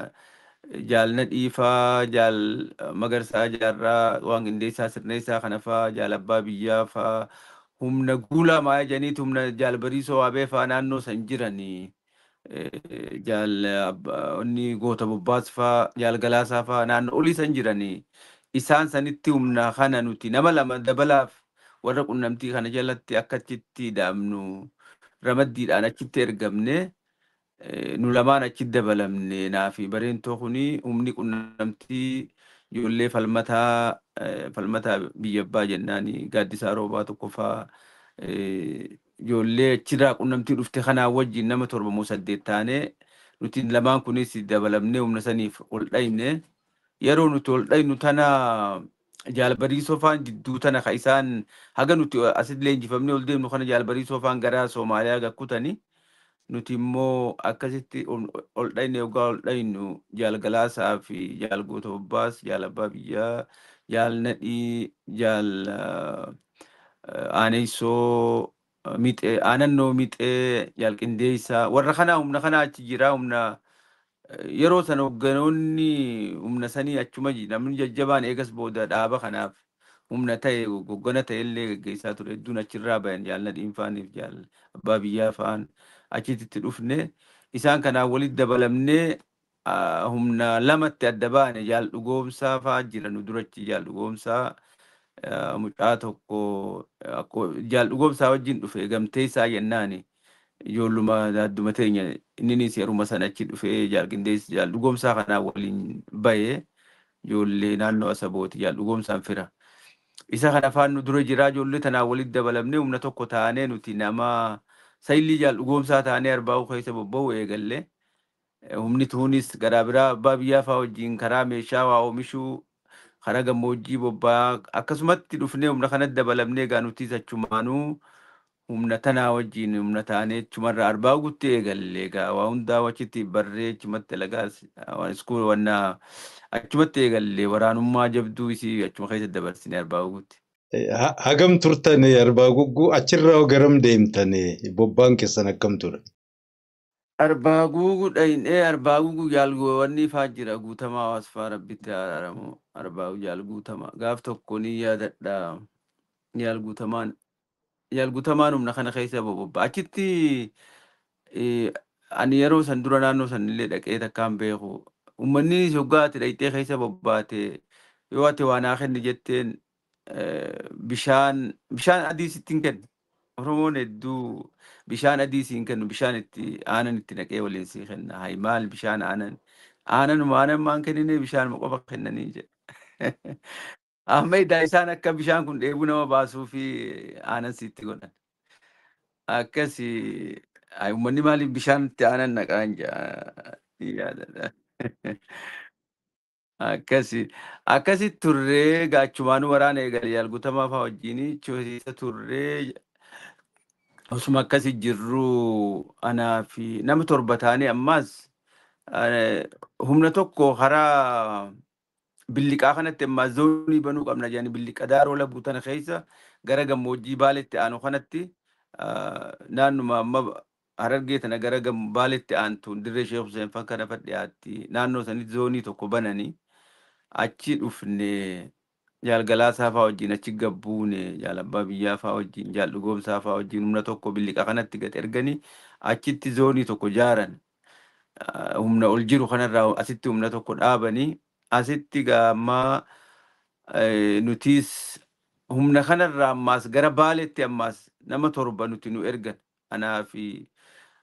Jaal Nadhiifaa, Jaal Magarsaa Jaarraa, waan qindeessaa sirneessaa kana faa, Jaal Abbaa Biyyaa faa, humna guulaa maaya jedhaniitu humna Jaal Bariisoo Waabee faa naannoo san jiranii. Jaal inni Goota Bobbaas faa, Jaal Galaasaa faa naannoo olii san jiranii. Isaan sanitti humna kana nuti nama lama dabalaaf warra qunnamtii kana jalatti akka achitti dhaabnu ramaddiidhaan achitti ergamne. Nu lamaan achitti dabalamne, naa fi Bareentoo kuni humni qunnamtii ijoollee Falmataa, Falmataa biyya abbaa jennaani, Gaaddisaa Roobaa tokko faa, ijoollee achirraa qunnamtii dhufte kanaa wajjin nama 7 moo 8 taanee nuti lamaan kunis dabalamnee humna saniif ol dhayne. Yeroo nuti ol dhaynu tana Jaal Bariisoo faan jidduu tana ka isaan haga nuti asitti leenjifamnee ol deemnu kana Jaal Bariisoo faan gara Soomaaliyaa gakkutani. Nuti immoo akkasitti ol dhayne. Yoggaa ol dhaynu Jaal Galaasaa fi Jaal Goota Bobbaas, Jaal Abbaa Biyyaa, Jaal Nadhii, Jaal Aaneessoo Mixee, Aanannoo Mixee, Jaal Qindeessaa, warra kanaa humna kanaa achi jira. Humna yeroo sana hogganoonni humna sanii achuma namni jajjabaan eegas booda dhaaba kanaaf humna ta'e hoggana ta'e illee geggeessaa ture hedduun achirraa bayan. Jaal Nadhiin faaniif Jaal Abbaa Biyyaa fa'aan achitti dhufne. Isaan kanaan walitti dabalamnee humna lamatti adda baane. Jaal Dhugoomsaa fa'aa jira nu durachi. Jaal Dhugoomsaa mucaa tokko Jaal Dhugoomsaa wajjin dhufe, Gamteessaa jennaani, ijoolluma adduma teenya. Inninis yeruma sana achi dhufee Jaal Qindeessi, Jaal Dhugoomsaa kanaa waliin bahee, ijoollee naannoo Asabooti, Jaal Dhugoomsaan fira. Isa kana afaan nu dura jiraa, ijoollee tanaan walitti dabalamnee humna tokko taanee nuti nama saayilii Jaal Dhugoomsaa taanee Arbaa'uu keessa bobba'u eegalle. Humni tuunis garaa biraa Abbaa Biyyaa fa'aa wajjin karaa meeshaa waa oomishuu karaa gammoojjii bobba'aa akkasumatti dhufnee humna kanatti dabalamnee egaa nutis achumaanuu humna tanaa wajjin humna taanee achumarraa Arbaa gutti eegalle. Egaa waa hundaa achitti barree achumatti dalagaa iskuul wannaa achumatti eegalle, waraanummaa jabduu isii achuma keessa dabarsine Arbaa gutti. Hagam turtan Arbaa Gugguu? Achirraa garam deemtan? Bobbaan keessan akkam ture? Arbaa Guuguu dhahinee, Arbaa Guuguu jaalgoowwanni faa jira, Guutamaa Hawaasfaa, Rabbitti araaramu. Arbaa Jaal Guutamaa gaaf tokko ni yaadadha. Jaal Guutamaan humna kana keessa bobba achitti. Ani yeroo san dura naannoo san illee dhaqee takkaan beeku. Uummanni hoggaa ati dhaqxee keessa bobbaate, yoo ati waa naa kenni jetteen, bishaan adii sitti hin kennu. Oromoon hedduu bishaan adii siin kennu, bishaan itti aanan itti naqee waliin sii kenna. Hay, maal bishaan aanan, aananuma aanan maan kennine, bishaan qofa kennanii jedha. Amma idaa isaan akka bishaan kun dheebuu nama baasuu fi aanan sitti godhan. Akkasi uummanni maaliif bishaan itti aanan naqaan jedha yaadadha. Akkasi akkasi turree gaachumaanuu waraana eegale. Jaal Guutamaa fa'aa wajjin keessa turree, osuma akkasi jirru anaa fi nama 7 taanee ammaas humna tokko karaa Billiqaa kanatti ammaa zoonii banuu qabna jedhanii, Billiqa Daaroo Labuu tana keessa gara gammoojjii Baaletti aanu kanatti, naannuma amma Harargee tana gara Baaletti aantu, dirree Sheekh Hussein fan kana dhiyaatti, naannoo sanitti zoonii tokko bananii achi dhufne. Jaal Galaasaa fa'aa wajjin achi gabbuune, Jaal Abbaa Biyyaa fa'aa wajjin, Jaal Dhugoomsaa fa'aa wajjin humna tokko Billiqa kanatti gad erganii achitti zoonii tokko jaaran. Humna ol jiru kanarraa asitti humna tokko dhaabanii asitti gaammaa nutis humna kanarraa ammaas gara Baaletti ammaas nama 7 nuti nu ergan, anaa fi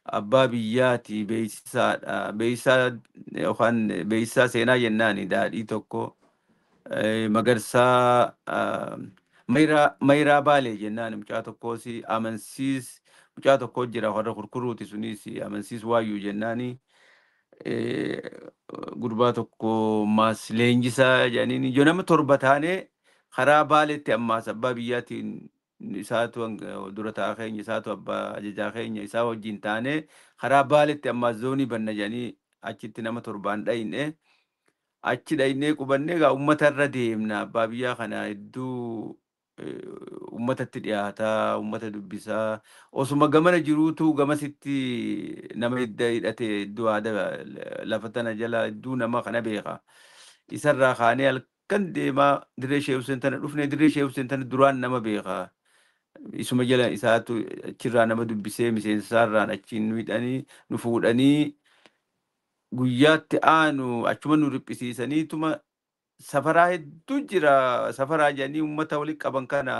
Abbaa Biyyaati, beeksisaadha, beeksisaa yookaan beeksisaa seenaa jennaani, daadhii tokko, Magarsaa Mayiraa Baalee jennaan mucaa tokkoos, Amansiis mucaa tokko jira, warra Kurkuruuti sunis, Amansiis Waayyuu jennaani, gurbaa tokko maas leenjisaa jedhaniin. Ijoo nama 7 taanee karaa Baaleetti ammaas Abbaa Biyyaatiin, isaatu dura taa'aa keenya, isaatu abbaa ajajaa keenya, isaa wajjin taanee karaa Baaleetti ammaas zoonii banna jedhanii achitti nama 7n dhayne. Achi dhaynee qubannee egaa uummata irra deemna. Abbaa Biyyaa kana hedduu Uummatatti dhiyaataa, uummata dubbisaa, osuma gamana jiruutu gamasitti nama hidda hidhate iddoo aadaa lafa tana jala iddoo nama kana beeka. Isarraa kaanee halkan deemaa dirree Shee Hussein tana dhufne. Dirree Shee Hussein tana duraan nama beeka. Isuma jala isaatu achirraa nama dubbisee miseensaarraan achiin nu hidhanii nu fuudhanii guyyaatti aanu achuma nu riphisiisaniituma safaraa hedduu jira. Safaraa jedhanii uummata walitti qaban kana,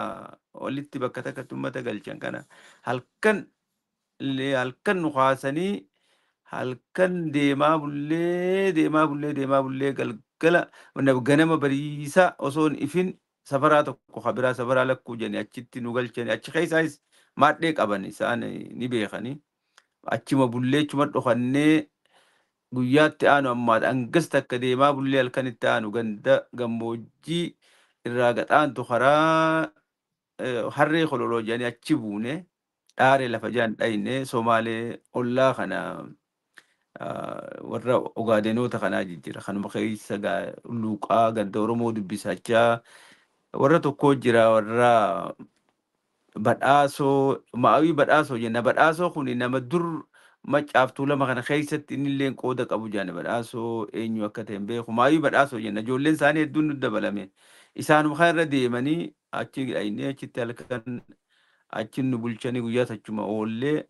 walitti bakka takkatti uummata galchan kana, halkan illee halkan nu kaasanii halkan deemaa bullee, deemaa bullee, deemaa bullee, galgala ganama bariisaa osoo hin ifin safaraa tokko kabiraa safaraa lakkuu jedhanii achitti nu galchanii. Achi keessaayis maadhee qaban isaan ni beekanii. Achuma bullee, achuma dhokannee guyyaatti aanu ammaadha hangas takka deemaa bullee halkan itti aanu ganda gammoojjii irraa gaxaantu karaa harree kololoo jedhanii achi buune. Dhaaree lafa jedhan dhayne. Somaalee ollaa kana, warra Ogaadenoota kanaa jijjiira. Kanuma keessa luuqaa ganda Oromoo dubbisachaa warra tokko jira, warra Badhaasoo, Ma'awii Badhaasoo jenna. Badhaasoo kun nama dur Maccaaftuu lama kana keessatti inni illee qooda qabu jenna. Badhaasoo eenyu akka ta'e hin beeku. Ma'awii Badhaasoo jenna. Ijoolleen isaanii hedduun nu dabalame. Isaanuma kana irra deemanii achi dhaynee achitti halkan achi nu bulchanii guyyaa achuma oollee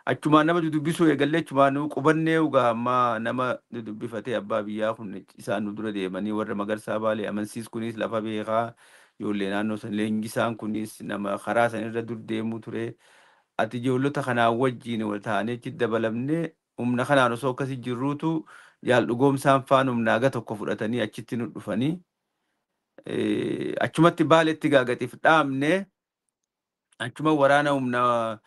achumaan nama dudubbisuu eegallee, achumaan nu qubannee ugaa ammaa nama dudubbifatee abbaa biyyaa kun isaan nu dura deemanii. Warra Magarsaa Baalee amansiis kunis lafa beekaa, ijoollee naannoo san leenjisaan kunis nama karaa san irra dur deemuu ture. Ati ijoollota kanaa wajjiin wal ta'anii achitti dabalamnee humna kanaan osoo akkasii jirruutu Jaal Dhugoomsaan faan humna haga tokko fudhatanii achitti nu dhufanii achumatti Baaletti gaagatiif dhaabne. Achuma waraana humna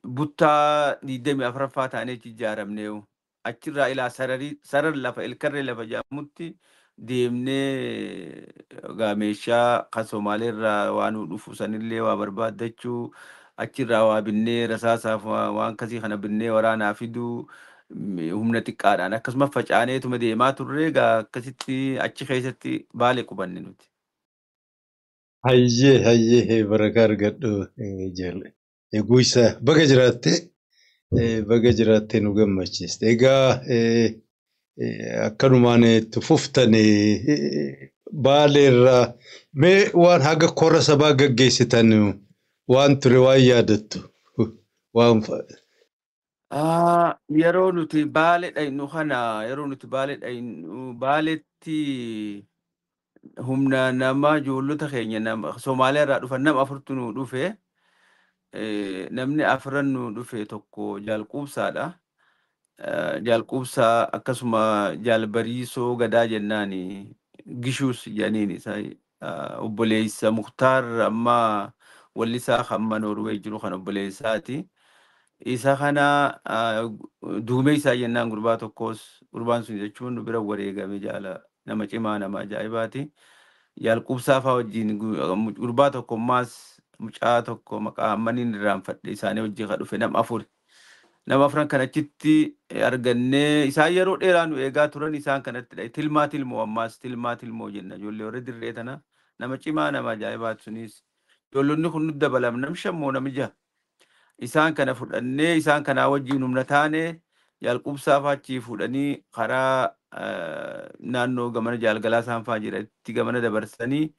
buttaa 24ffaa ta'anii achi ijaaramne. Achirraa ilaa sararii sarar lafa ilkarree lafa jedhamutti deemnee egaa meeshaa kan Somaaleerraa waan nu dhufu sanillee waa barbaaddachuu, achirraa waa binnee, rasaasaaf waan akkasii kana binnee waraanaa fiduu, humna xiqqaadhaan akkasuma facaaneetuma deemaa turre. Egaa akkasitti achi keessatti Baalee qubanne nuti. Hayyee, hayyee, barakaa argadhu jaalle. Eeguu baga jiraatte, baga jiraattee nu gammachiiste. Egaa akkanumaan itti fuftan Baaleerraa mee waan haga kora sabaa gaggeessitan waan ture waan yaadattu waan Yeroo nuti Baalee dhaynu kana, yeroo nuti Baalee dhaynu, Baaleetti humna nama ijoollota keenya nama Somaaliyaa irraa dhufan nama afurtu nu dhufe. Namni afran nu dhufe tokko Jaal Quubsaadha. Jaal Quubsaa akkasuma Jaal Bariisoo Gadaa jennaani, Gishuus jedhaniin isa, obboleessa Muktaar amma wallisaa hamma Noorwee jiru kan obboleessaati. Isa kana Duumee isaa jennaan gurbaa tokkos, gurbaan sun jechuun nu bira wareegame, jaala nama cimaa, nama ajaa'ibaati. Jaal Quubsaa fa'aa wajjin gurbaa tokko ammaas mucaa tokko maqaa ammaniin irraanfadhe isaanii wajjin kan dhufe nama afur. Nama afran kan achitti argannee isaan yeroo dheeraa nu eegaa turan isaan kanatti Tilmaa Tilmoo, ammaas Tilmaa Tilmoo jenna, ijoollee warra dirree tana, nama cimaa, nama ajaa'ibaati sunis. Ijoollonni kun nu dabalam nam shammoo nama jaha. Isaan kana fudhannee isaan kanaa wajjin humna taane. Jaal Quubsaa fa'aa achii fuudhanii karaa naannoo gamana Jaalgalaa isaan fa'aa jira itti gamana dabarsanii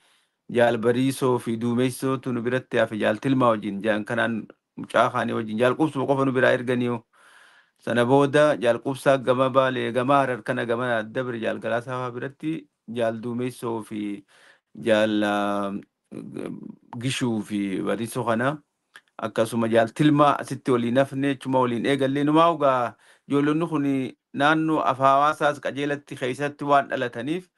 Jaal Bariisoo fi Duumessootu nu biratti hafe Jaal Tilmaa wajjin jaan kanaan mucaa kaanii wajjin Jaal Quubsuma qofa nu biraa erganii. Sana booda Jaal Quubsaa gama Baalee gama Harar kana gama dabre Jaal Galaasaa fa'aa biratti Jaal Duumessoo fi Jaal Gishuu fi Bariisoo kana akkasuma Jaal Tilmaa asitti waliin hafne, achuma waliin eegallee. Numaa ugaa ijoollonni kun naannoo hawaasaas qajeelatti keessatti waan dhalataniif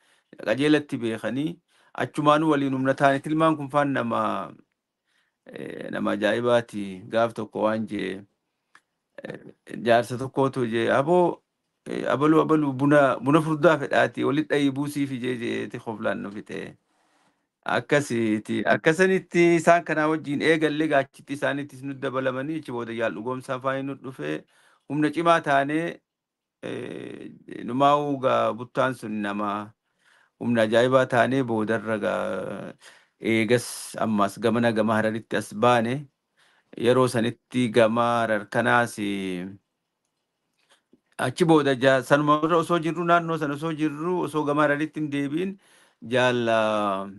qajeelatti beekanii achumaanuu waliin humna taane. Tilmaan kun faan nama ajaa'ibaati. Gaaf tokko waan jee jaarsa tokkootu jee, "Aboo, abaluu abaluu buna furdaa fedhaati walitti dhahii buusii fi jee," jeeti koflaan nu fixe. Akkasiiti. Akkasanitti isaan kanaa wajjin eegallee gaachitti isaanittis nu dabalamanii achi booda Jaal Dhugoomsaa fa'aa nu dhufee humna cimaa taanee numaa'uu gaa buttaan sun nama humna ajaa'ibaa taanee boodarra gaa Eegas ammas gamana gama Hararitti as baane. Yeroo sanitti gama Harar kanaas achi booda sanuma irra osoo jirru, naannoo sana osoo jirru, osoo gama Hararitti hin deebiin, jaalla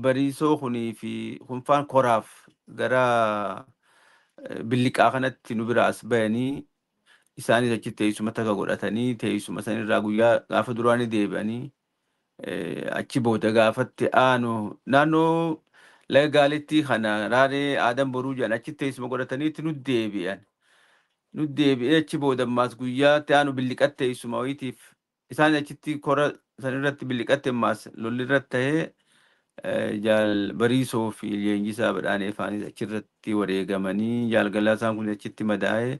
Bariisoo kunii fi kunfaan koraaf gara Billiqaa kanatti nu bira as bayanii, isaanis achi teessuma takka godhatanii, teessuma sanirraa guyyaa gaafa duraanii deebi'anii, achi booda gaafatti aanu naannoo laga Gaalittii kana Raaree Aadan Boruu jedhan achi teessuma godhataniitti nu deebi'an. Nu deebi'ee achi booda ammaas guyyaatti aanu Billiqatti teessuma wayiitiif isaan achitti kora sanirratti Billiqatti ammaas lolli irratti ta'ee, jaal Bariisoo fi Leenjisaa Badhaanee faanis achirratti wareegamanii, jaal Galaasaan kun achitti madaa'ee.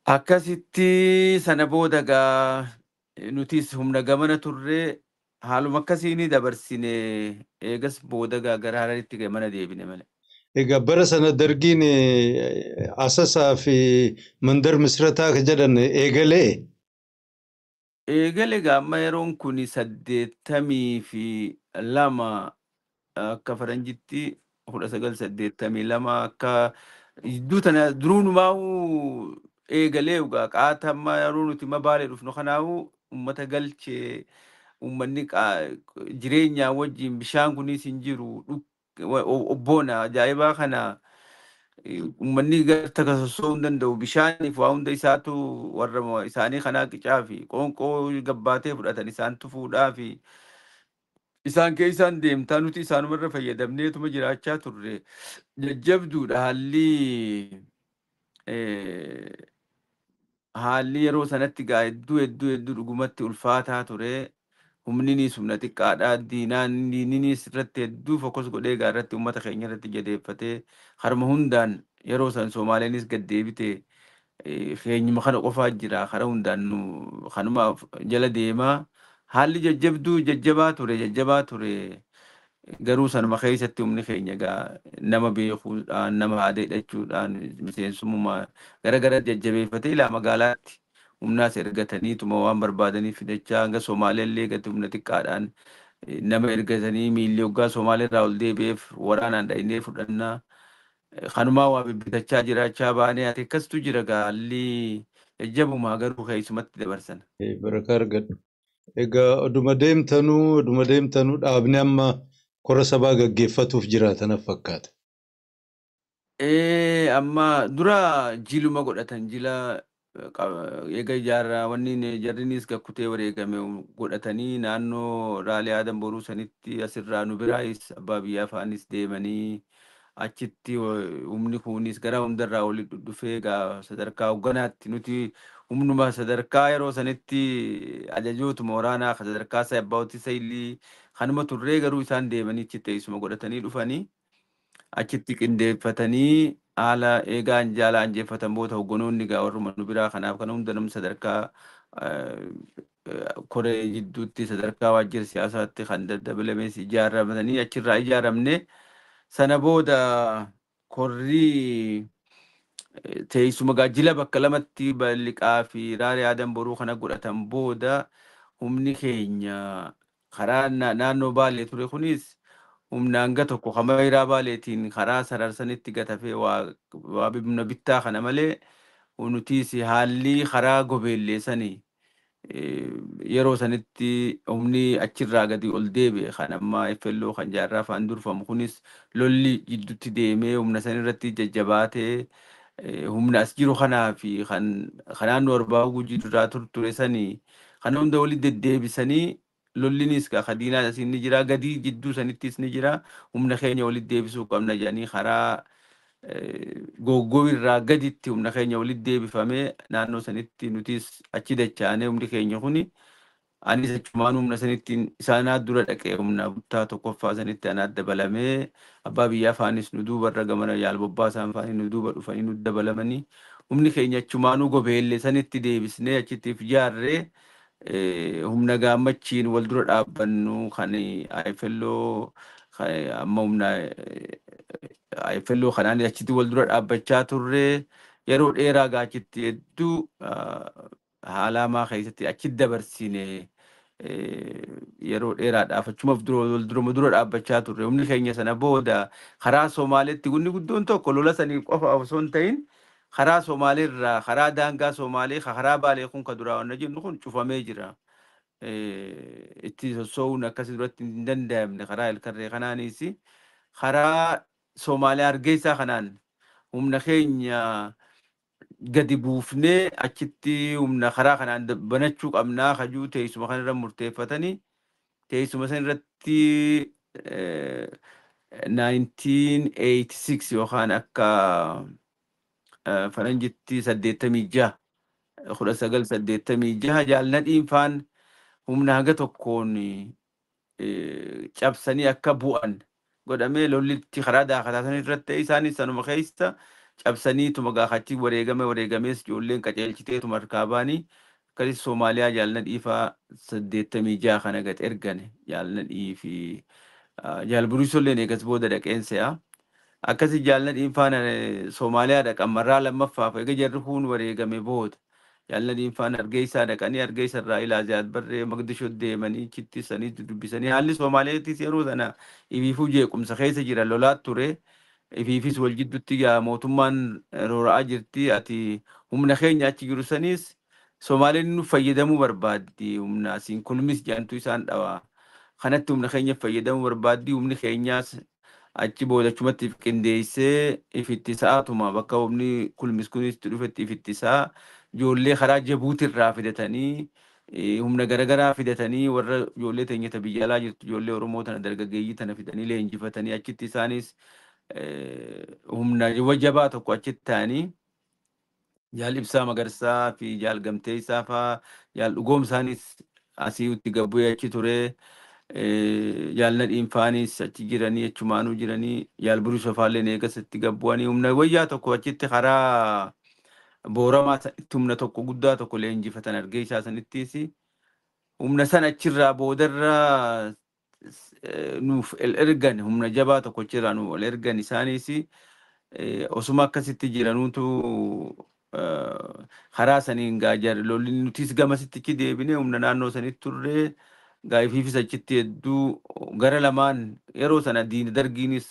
Akkasitti sana booda gaa nutis humna gamana turree haaluma akkasiin dabarsine. Eegas booda gaa gara Hararitti gamana deebine malee. Egaa bara sana dargiin Asasaa fi Mandar Misrataa jedhan eegalee? Eegale gaa. Amma yeroon kun 82 akka faranjitti, 1982 akka jidduu tana duruunumaa'uu eegalee. Egaa qaata amma yeroo nuti Baalee dhufnu kanaa'u uummata galchee, uummanni jireenyaa wajjin bishaan kunis hin jiru, obboona ajaa'ibaa kana uummanni garta sosocho'uu hin danda'u. Bishaaniif waa hunda isaatu warra isaanii kanaa qicaa fi qoonqoo gabbaatee fudhatan isaan tufuudhaa fi isaan keessaan deemtaa, nuti isaanumarra fayyadamneetuma jiraachaa turre. Jajjabduudha haalli. Haalli yeroo sanatti gaa hedduu hedduu hedduu dhugumatti ulfaataa ture. Humninis humna xiqqaadha. Diinaan diininis irratti hedduu focus godhee gaa irratti uummata keenya irratti jabeeffatee harma hundaan. Yeroo san Soomaaleenis gad deebite, keenyuma kana qofaa jira, kara hundaan nu kanuma jala deemaa. Haalli jajjabduu jajjabaa ture, jajjabaa ture. Garuu sanuma keessatti humni keenya egaa nama beekuudhaan, nama aada hidhachuudhaan, miseensummaa gara gara jajjabeeffatee ilaa magaalaatti humnaas ergataniituma waan barbaadanii fidachaa, hanga Somaaleellee gati humna xiqqaadhaan nama ergatanii, miilli hoggaa Somaaleerraa ol deebi'eef waraanaan dhahinee fudhannaa. Kanumaa waa bibbitachaa jiraachaa baanee. Ati akkastu jira gaa, haalli jajjabumaa garuu keessumatti dabarsan. Barakaa argadhu. Egaa oduma deemtanuu dhaabni amma kora sabaa gaggeeffatuuf jiraatan fakkaata. Amma dura jiluma godhatan, jila eega ijaarraa wanni jarrinis gakkutee wareegame godhatanii, naannoo Raalee Aadan Boruu sanitti asirraa nu biraayis abbaa biyyaa fa'aanis deemanii, achitti humni kunis gara hundarraa walitti dhufee gaa sadarkaa hogganaatti nuti humnuma sadarkaa yeroo sanitti ajajootuma waraanaa sadarkaa abbaa saayilii kanuma turree. Garuu isaan deemanii achitti teessuma godhatanii dhufanii, achitti qindeeffatanii, haala eegaan jaala anjeeffatan booda hogganoonni gaa warruma nu biraa kanaaf kana hunda namni sadarkaa koree jidduutti, sadarkaa waajjira siyaasaatti kan daddabalames ijaaramanii achirraa ijaaramne. Sana booda korrii teessuma gaajila bakka lamatti Balliqaa fi Raaree Aadan Boruu kana godhatan booda, humni keenya karaa naannoo Baalee ture kunis humna hanga tokko Kamayiraa Baaleetiin karaa sararsanitti gatafee waa humna bittaa kana malee, nutis haalli karaa gobeellee sanii yeroo sanitti humni achirraa gadi ol deebi'e kan amma FLO kan jaarraa fa'aan durfamu kunis lolli jidduutti deemee humna san irratti jajjabaatee, humna as jiru kanaa fi kan naannoo Arbaa Gujii duraa ture sanii kana hunda walitti deddeebisanii, lollinis ka diinaa asiin ni jira, gadii jidduu sanittis ni jira, humna keenya walitti deebisuu qabna jedhanii karaa goggowirraa gaditti humna keenya walitti deebifamee, naannoo sanitti nutis achi dachaanee. Humni keenya kuni anis achumaan humna sanitti isaanaa dura dhaqee, humna buttaa tokkoffaa sanitti anaa dabalamee, abbaa biyyaa faanis nu duubarra gamana yaal bobbaasaan faanii nu duuba dhufanii nu dabalamanii, humni keenya achumaanuu gobeellee sanitti deebisnee achitti if ijaarree, humna gaammachiin wal dura dhaabbannu kan IFLO amma humna IFLO kanaan achitti wal dura dhaabbachaa turre. Yeroo dheeraa gaachitti hedduu haala hamaa keessatti achitti dabarsine. Yeroo dheeraadhaaf achuma duruma dura dhaabbachaa turre. Humni keenya sana booda karaa Somaaleetti gunni guddoon tokko lola sanii qofa osoo hin ta'in karaa Somaaleerraa karaa daangaa Somaalee karaa Baalee kun ka duraa wanna jennu kun cufamee jira. Itti sossoo'uun akkasii duratti hin danda'amne karaa Elkarree kanaanis karaa Somaalee Hargeysaa kanaan humna keenya gadi buufnee achitti humna karaa kanaan banachuu qabnaa kajuu teessuma kanarra murteeffatanii teessuma san irratti 1986 yookaan akka faranjitti 86, 1986 Jaalnadhiin faan humna haga tokkoon cabsanii akka bu'an godhamee lollitti karaa daakataa san irratti isaanis sanuma keessa cabsanii tuma gaafachi wareegame wareegamees ijoolleen qaceelchitee tuma harkaa baanii akkasis Soomaaliyaa Jaalnadhii faa 86 kana gad ergane Jaalnadhii fi Jaalburiisolleen eegas booda dhaqeen se'a. Akkasi Jaalnadhiin faana Soomaaliyaa dhaqan marraa lammaffaaf eega jarri kun wareegame booda. Jaalnadhiin faana Hargeysaa dhaqanii Hargeysa irraa ilaa Ziyaad Barree Maqdishoo deemanii achitti sanii dubbisanii haalli Soomaaliyaattis yeroo sana ifiifuu jeequmsa keessa jira lolaa ture. Ifiifis wal jidduutti gaa mootummaan roora'aa jirti ati humna keenya achi jiru saniis Somaaleen nu fayyadamuu barbaaddi humna asiin kulmis jedhamtu isaan dhawa. Kanatti humna keenya fayyadamuu barbaaddi humni keenyaas achi booda achumatti if qindeessee ifitti sa'aatuma bakka humni kulmis kunis itti dhufetti ifitti sa'a ijoollee karaa Jabuutirraa fidatanii humna garaagaraa fidatanii warra ijoollee teenya ta biyya alaa jirtu ijoollee Oromoo tana dargaggeeyyii tana fidanii leenjifatanii achitti isaanis humna jabaa tokko achitti ta'anii Jaal Ibsaa Magarsaa fi Jaal Gamteessaa faa Jaal Dhugoomsaanis asiitti gabbu'ee achi ture. Jaal Nadhiin faanis achi jiranii achumaanuu jiranii Jaal Burisoo faalleen eegas itti gabbu'anii humna wayyaa tokko achitti karaa Booramaa sanitti humna tokko guddaa tokko leenjifatan Hargeysaa sanittis humna san achirraa boodarra nuuf ergan humna jabaa tokko achirraa nuuf ol ergan isaanis osuma akkasitti jiranuutu karaa saniin gaa lolli nutis gamasitti achi deebine humna naannoo sanitti turre gaafiifis achitti hedduu gara lamaan yeroo sana diina dargiinis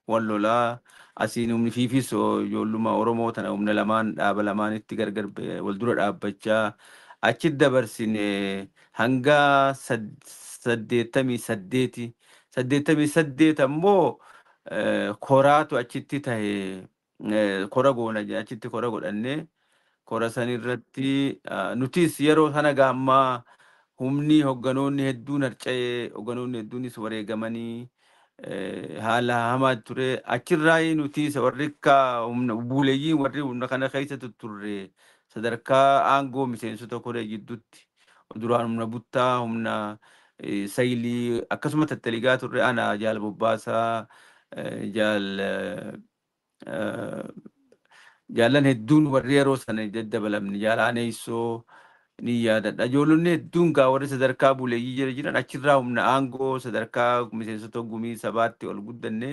wal lolaa asiin humni fiifis ijoolluma Oromoo tana humna lamaan dhaaba lamaanitti gargar wal dura dhaabbachaa achitti dabarsine hanga 88. 88 ammoo koraatu achitti tahe kora goona achitti kora godhannee kora san irratti nutis yeroo sana gaammaa humni hogganoonni hedduun harca'ee hogganoonni hedduunis wareegamanii haala hamaa ture. Achirraa nutis warri akka humna buleeyyiin warri humna kana keessa turre sadarkaa aangoo miseensota koree gidduutti duraan humna buttaa humna saylii akkasuma tattaligaa turre ana Jaal Bobbaasaa jaal jaallan hedduun warri yeroo sana daddabalamne jaal Aaneessoo ni yaadadha. Ijoollonni hedduun gaa warri sadarkaa buleeyyii jira jiran achirraa humna aangoo sadarkaa miseensota gumii sabaatti ol guddanne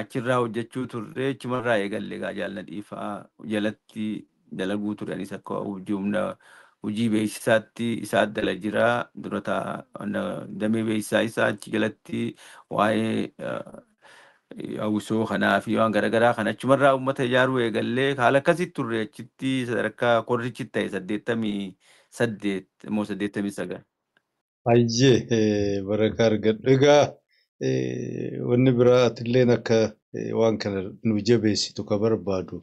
achirraa hojjechuu turre achumarraa eegalle gaa Jaalna Dhiifaa jalatti dalaguu ture. Anis akka hojii humna hojii beeksisaatti isaa dala jira dura damee beeksisaa isaa achi jalatti waa'ee hawwisoo kanaa fi waan garaagaraa kana achumarraa uummata ijaaruu eegallee haala akkasitti turre achitti sadarkaa korrichi ta'e 88 immoo 89. Hayyee barakaa argadhu. Egaa wanni biraa atilleen akka waan kana nu jabeessitu ka barbaadu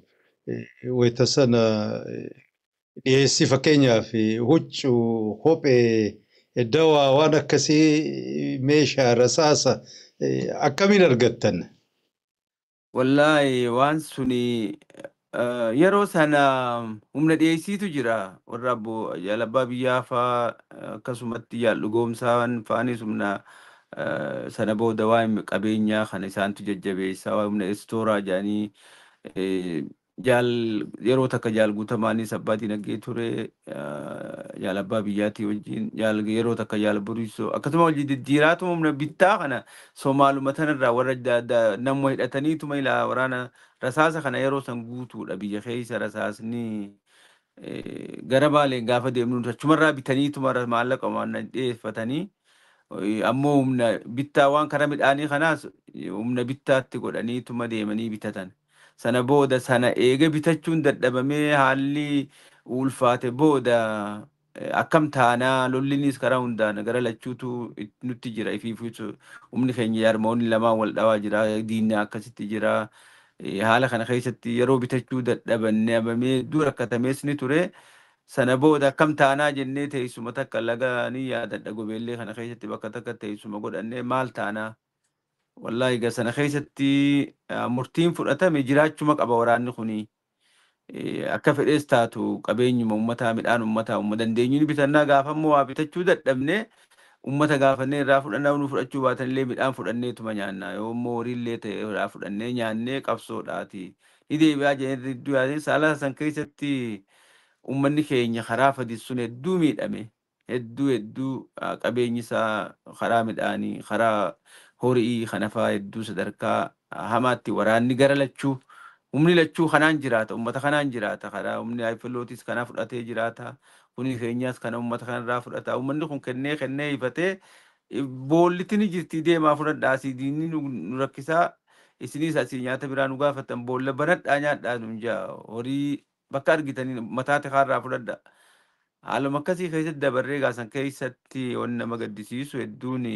wayita sana dhiyeessii fakkeenyaaf huccuu kophee dawaa waan akkasii meeshaa rasaasa akkamiin argattan? Wallaahi waan suni yeroo sana humna dhiyeessiitu jira warra abbo Jaalabbaa biyyaa faa akkasumatti Jaal Dhugoomsaan faanis humna sana booda waa'ee qabeenyaa kana isaantu jajjabeessaa waa'ee humna istooraa jedhanii jaal yeroo takka Jaal Guutamaanis abbaa dinagdee ture Jaal abbaa biyyaatii wajjin jaal yeroo takka Jaal Buriisoo akkasuma wajjin diddiiraatuma humna bittaa kana Somaaluma tanarraa warra nama hidhataniituma ilaa waraana rasaasa kana yeroo san guutuudha biyya keessa rasaasni gara Baaleen gaafa deemnu achumarraa bitaniituma maallaqa waan dhiyeeffatanii Ammoo humna bittaa waan karaa midhaanii kanaas humna bittaatti godhaniituma deemanii bitatan. Sana booda sana eega bitachuun dadhabamee haalli ulfaate booda akkam taanaa lollinis karaa hundaan gara lachuutu nutti jira. Ifiifiitu humni keenya jaarmoonni lamaan wal dhawaa jira. Diinni akkasitti jira. Haala kana keessatti yeroo bitachuu dadhabanne abamee hedduu rakkatamees ni ture. Sana booda akkam taanaa jennee teessuma takka laga ni yaadadha gobeellee kana keessatti bakka takka teessuma godhannee maal taanaa. Wallaahi egaa sana keessatti murtiin fudhatame jiraachuma qaba waraanni kuni. Akka fedhees taatu qabeenyuma uummataa midhaan uummataa uumma dandeenyu ni bitannaa gaafa immoo waa bitachuu dadhabne uummata gaafannee irraa fudhannaa nu fudhachuu baatanillee midhaan fudhanneetuma nyaanna yoo immoo horiillee ta'e irraa fudhannee nyaannee qabsoodhaati. Ni deebi'aa jedhee hedduu yaadee saala san keessatti uummanni keenya karaa fadis sun hedduu miidhame. Hedduu hedduu qabeenyi isaa karaa midhaanii karaa horii kana fa'aa hedduu sadarkaa hamaatti waraanni gara lachuu humni lachuu kanaan jiraata uummata kanaan jiraata karaa humni ayifilootis kana fudhatee jiraata kuni keenyaas kana uummata kanarraa fudhata uummanni kun kennee kennee ifatee boolliti ni jirti deemaa fudhadhaa asii diinni nu rakkisaa isinis asii nyaata biraa nu gaafatan boolla banadhaa nyaadhaa nun jaa horii bakka argitanii mataa tikaarraa fudhadhaa. Haaluma akkasii keessatti dabarree gaasan keessatti wanni nama gaddisiisu hedduun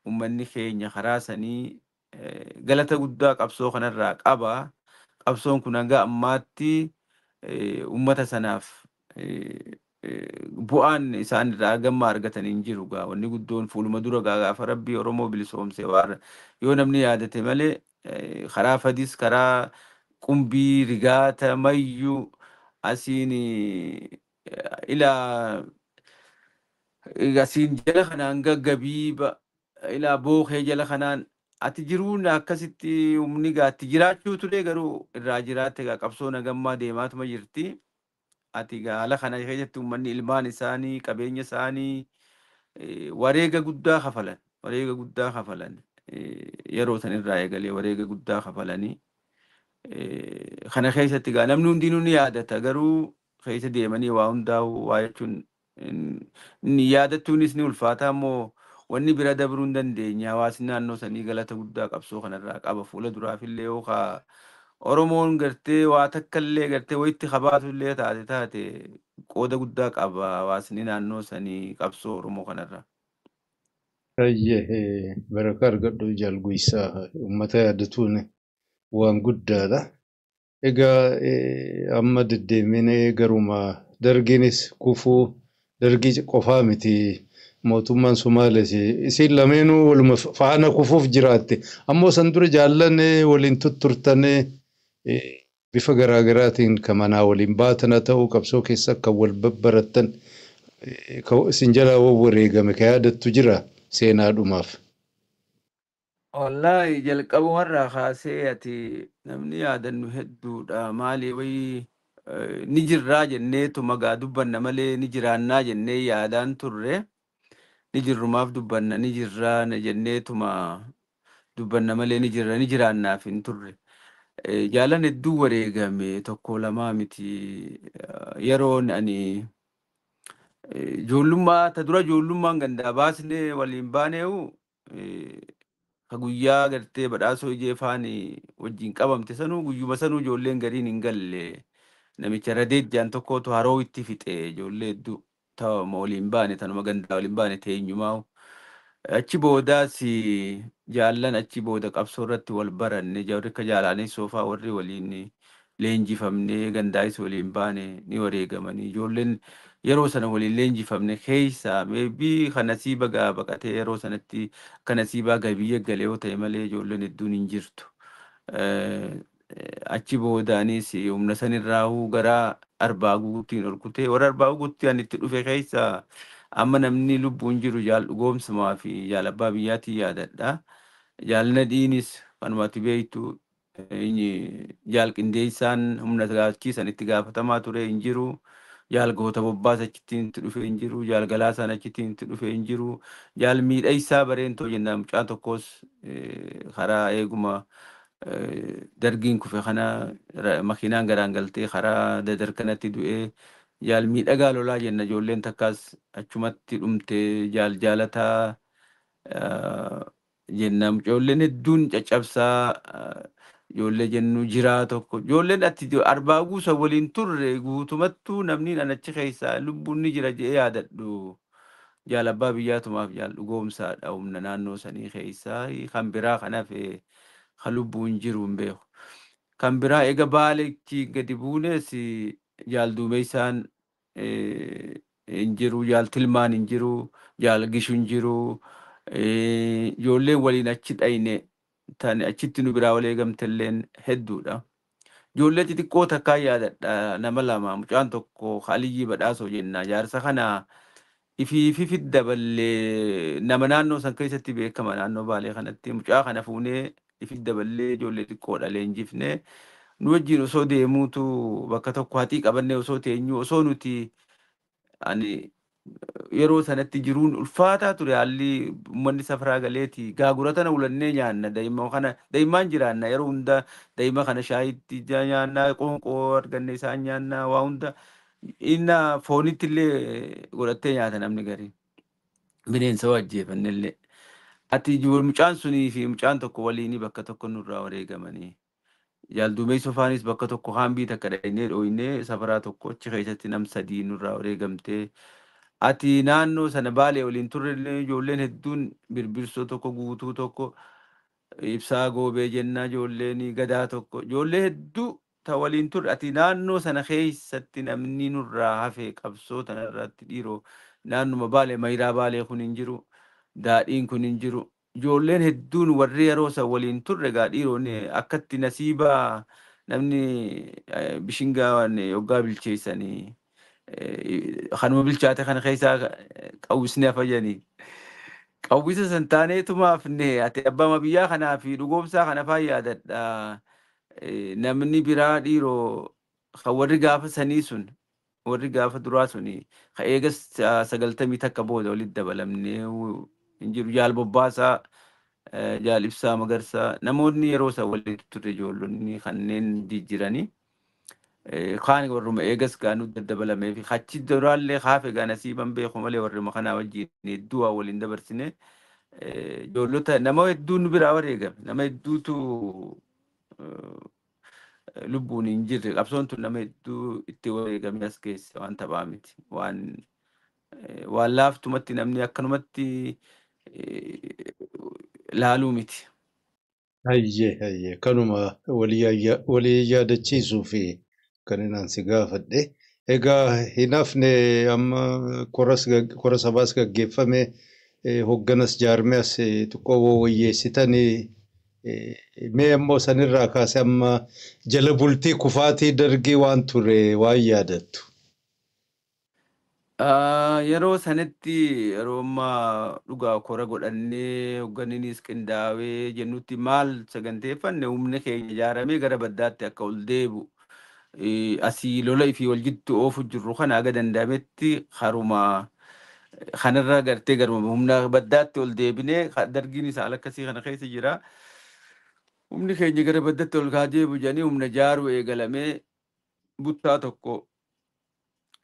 uummanni keenya karaa sanii galata guddaa qabsoo kanarraa qaba. Qabsoon kun hanga ammaatti uummata sanaaf bu'aan isaan irraa gamma argatan hin jiru gaa. Wanni guddoon fuuluma dura gaa gaafa rabbii Oromoo bilisoomse waan yoo namni yaadate malee karaa fadis karaa qumbii rigaata mayyuu asiin ilaa asiin jala kanaan gaggabiiba ilaa bookee jala kanaan ati jiruun akkasitti humni gaatti jiraachuu ture garuu irraa jiraatte gaa qabsoo nagammaa deemaatuma jirti. Ati gaa haala kana keessatti uummanni ilmaan isaanii qabeenya isaanii wareega guddaa kafalan wareega guddaa kafalan yeroo san irraa eegalee wareega guddaa kafalanii kana keessatti gaa namni hundinuu ni yaadata garuu keessa deemanii waa hundaa'u waa jechuun ni yaadattuunis ni ulfaata ammoo wanni bira dabruu hin dandeenye hawaasni naannoo sanii galata guddaa qabsoo kanarraa qaba fuula duraafillee yookaan Oromoon gartee waa takka illee gartee wayitti qabaatu illee taate taate qooda guddaa qaba hawaasni naannoo sanii qabsoo Oromoo kanarraa. Baay'ee barakaa argadhu jaalguysaa uummata yaadatuun waan guddaadha. Egaa amma deddeemnee garuma dargiinis kufuu dargii qofaa miti mootummaan Somaalees isin lameenuu waluma faana kufuuf jiraatte. Ammoo san dura jaallanne waliin tutturtane bifa garaagaraatiin kan manaa waliin baatan haa ta'u qabsoo keessa akka wal babbarattan isin jalaa wareegame kan yaadattu jira seenaadhumaaf. Wallaahi jalqabumarraa kaasee ati namni yaadannu hedduudha. Maali wayii ni jirraa jenneetu magaa dubbanna malee ni jiraannaa jennee yaadaan turre. Ni jirrumaaf dubbanna ni jirraa jenneetuma dubbanna malee ni jirra ni jiraannaaf hin turre. Jaalan hedduu wareegame tokko lamaa miti. Yeroon ani ijoollummaa ta dura ijoollummaan gandaa baasnee waliin baaneewu ka guyyaa gartee badhaasoo ijee faani wajjin qabamte sanuu guyyuma sanuu ijoolleen gariin hin galle namicha radeet jaan tokkotu haroo itti fixe ijoollee hedduu ta'uma waliin baane tanuma gandaa waliin baane teenyumaa. Achi boodaas jaallan achi booda qabsoo irratti wal baranne jarri akka jaalanii soofaa warri waliin leenjifamnee gandaayis waliin baane ni wareegamanii ijoolleen yeroo sana waliin leenjifamne keessa meebii kan nasiiba gaa baqatee yeroo sanatti akka nasiibaa gabiyya galee yoo ta'e malee ijoolleen hedduun hin jirtu. Achi boodaanis humna sanirraa gara arbaa guutiin ol kutee warra arbaa guutti ani itti dhufe keessa amma namni lubbuun jiru jaal dhugoomsumaa fi jaal abbaa biyyaatiin yaadadha. Jaal nadhiinis kanuma ati beektu jaal qindeessaan humna gaachiisan itti gaafatamaa ture hin jiru. Jaal goota bobbaas achittiin itti dhufe hin jiru. Jaal galaasaan achittiin itti dhufe hin jiru. Jaal miidhaysaa bareentoo jennaan mucaa tokkos karaa eeguma dargiin kufe kana makiinaan garaan galtee karaa dadarkanatti du'ee jaal miidhagaa lolaa jenna ijoolleen takkaas achumatti dhumte jaal jaalataa Jenna ijoolleen hedduun caccabsaa ijoollee jennu jiraa tokko ijoolleen ati arbaa guusa waliin turre guutumattuu namni an achi keessaa lubbuun ni jira jedhee yaadadhu. Jaal abbaa biyyaatumaaf jaal dhugoomsaadha humna naannoo sanii keessaa kan biraa kan hafe kan lubbuun jiru hin beeku. Kan biraa eega baaleetti gadi buunes jaal duumeessaan hin jiru, jaal tilmaan hin jiru, jaal gishu hin jiru. Ijoolleen waliin achi dhayne tan achitti nu biraa wal eegamtelleen hedduudha. Ijoollee xixiqqoo takkaa yaadadha nama lama mucaan tokko Aliyyii Badhaasoo jenna jaarsa kana ifii fi daballee nama naannoo san keessatti beekama naannoo Baalee kanatti mucaa kana fuunee ifi daballee ijoollee xiqqoodha leenjifnee nu wajjin osoo deemuutu bakka tokko haxii qabannee osoo teenyu osoo nuti ani yeroo sanatti jiruun ulfaataa ture haalli uummanni safaraa galeeti gaagura tana ulannee nyaanna daa'imman kana daa'immaan jiraanna yeroo hunda daa'ima kana shaayitti nyaanna qoonqoo arganne isaan nyaanna waa hunda inna foonitti illee godhattee nyaata namni gariin bineensa wajjeefanne illee. Ati mucaan sunii fi mucaan tokko waliin bakka tokko nurraa wareegamanii. Jaalduumee sofaanis bakka tokko haambii takka dhaynee dhooynee safaraa tokko achi keessatti nam sadii nurraa wareegamtee. Ati naannoo sana Baalee waliin turre illee ijoolleen hedduun birbirsoo tokko guutuu tokko ibsaa goobee jennaa ijoolleen gadaa tokko ijoollee hedduu ta waliin turre ati naannoo sana keessatti namni nurraa hafe qabsoo tanarratti dhiiroo naannuma Baalee mayiraa Baalee kun hin jiru daadhiin kun hin jiru ijoolleen hedduun warri yeroo san waliin turre gaa dhiiroon akkatti nasiibaa namni bishingaa yoggaa bilcheessanii kanuma bilchaate kana keessaa qawwisni hafayanii. Qawwisa san taaneetuma hafne ati abbaa biyyaa kanaa fi dhugoomsaa kana faa yaadadha. Namni biraa dhiiroo kan warri gaafa sanii sun warri gaafa duraa suni kan eegas 91 booda walitti dabalamnee hin jiru. Jaal Bobbaasaa, Jaal Ibsaa Magarsaa namoonni yeroo san walitti turre ijoollonni kanneen jijjiiranii. Kaan warruma eegas gaanuu daddabalamee fi achi duraallee haafe gaa nasiiban beeku malee warruma kanaa wajjin hedduu waa waliin dabarsine. Ijoollota nama hedduun nu biraa wareegame nama hedduutu lubbuun hin jirre qabsoon tun nama hedduu itti wareegame as keessa waan taphaa miti waan waan laaftumatti namni akkanumatti laaluu miti. Hayyee hayyee kanuma walii yaadachiisuu fi kan inaan si gaafadhe. Egaa hin hafne amma kora sabaas gaggeeffame hoogganas jaarmeas xiqqoo wayyeessitanii mee ammoo sanirraa kaase amma jala bultii kufaatii dargii waan ture waan yaadattu. Yeroo sanatti yeroo ammaa dhugaa kora godhannee hoogganniinis qindaa'ee jennutti maal saganteeffanne humni keenya ijaaramee gara baddaatti akka ol deebi'u. Asii lola ifii wal jiddu oofu jirru kana haga danda'ametti haruma kanarra gartee garuma humna baddaatti ol deebinee dargiin isaa akkasii kana keessa jira. Humni keenya gara baddatti ol kaa deebi'u jedhanii humna ijaaruu eegalamee buttaa tokko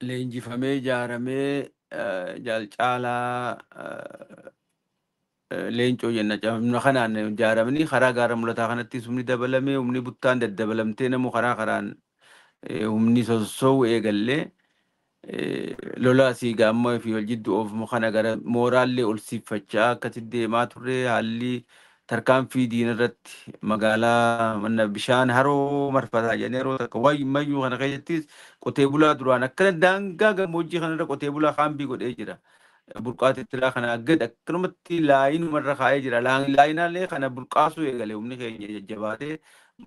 leenjifamee ijaaramee jaal caalaa leencoo jenna humna kanaan ijaaramanii karaa gaara mul'ataa kanattis humni dabalamee humni buttaan daddabalamtee namu karaa karaan humni sossoo'u eegallee lola asii gaamma fi wal jiddu oofamu kana gara mooraallee ol siffachaa akkasitti deemaa turre haalli tarkaanfii diinarratti magaalaa mana bishaan haroo marfataa jedhanii yeroo takka mayyuu kana keessattis qotee bulaa duraan akkana daangaa gammoojjii kanarra qotee bulaa kaambii godhee jira. Burqaa tittiraa kana gad akkanumatti laayinumarra kaa'ee jira. Laayinaalee kana burqaasuu eegale humni keenya jajjabaatee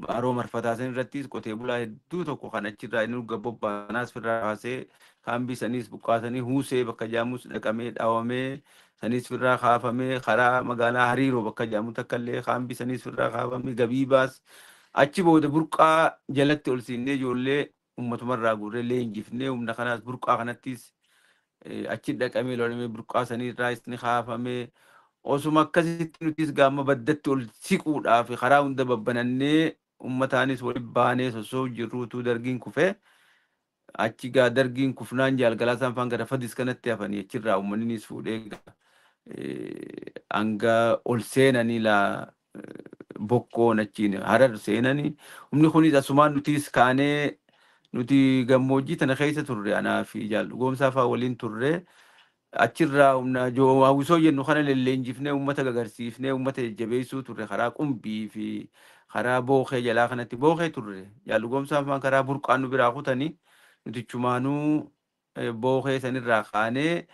haroo marfataa san irrattis qotee bulaa hedduu tokko kan achirraa inni bobbaanaas firraa kaasee kaambii saniis buqqaasanii huusee bakka jaamus dhaqamee dhaawamee saniis firraa kaafamee karaa magaalaa hariiroo bakka jaamu takka illee kaambii saniis firraa kaafamee gabiibaas achi booda burqaa jalatti ol siinee ijoollee ummatumarraa guurree leenjifnee humna kanaas burqaa kanattis achi dhaqamee lolamee burqaa saniirraas ni kaafamee osuma akkasitti nutis gaama baddatti ol siquudhaaf karaa hunda babbanannee ummataanis waliin baanee sosoo jirruutu dargiin kufee achi gaa dargiin kufnaan jaalgalaasaan faan gara fadis kanatti hafanii achirraa uummanninis fuudhee Hanga ol seenanii laa bokkoon achiin Harar seenanii humni kunis asumaan nutis kaanee nuti gammoojjii tana keessa turre, anaa fi Jaal Dhugoomsaa fa'aa waliin turre. Achirraa humna hawwisoo jennu kana lelleenjifnee, uummata gagarsiifnee, uummata jajjabeessuu turre. Karaa Qumbii fi karaa Bookee jalaa kanatti Bookee turre. Jaal Dhugoomsaan fa'aan karaa Burqaan nu biraa kutanii, nuti chumaanuu Bookee sanirraa kaanee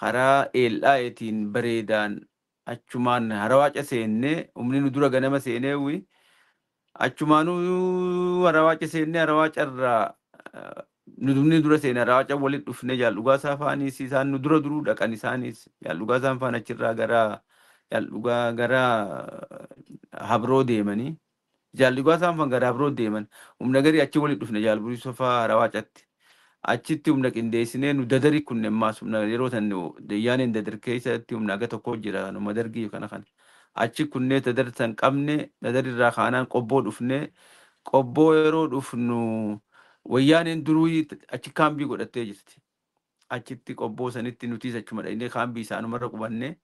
karaa Eel'aayetiin bareedaan achumaan Harawaaca seennee, humni nu dura ganama seenee achumaanuu Harawaaca seennee, Harawaaca irraa nu dura seene, Harawaaca walitti dhufnee, Jaal Dhugaasaa fa'aanis isaan nu dura duruu dhaqan. Isaanis Jaal Dhugaasaan fa'aan achirraa gara Jaal Dhugaa gara Habroo deemanii, Jaal Dhugaasaan fa'aan gara Habroo deeman. Humna garii achi walitti dhufne, Jaal Buriisoo fa'aa Harawaacatti. Achitti humna qindeessinee nu Dadari kunneen maas humna yeroo san Wayyaaneen Dadar keessatti humna aga tokko jira, numa Dargii kana achi kunnee Dadar san qabne. Dadar irraa kaanaan Qobboo dhufne. Qobboo yeroo dhufnu Wayyaaneen duruu achi kaambii godhattee jirti. Achitti Qobboo sanitti nutis achuma dhaqnee kaambii isaanumarra qubanne.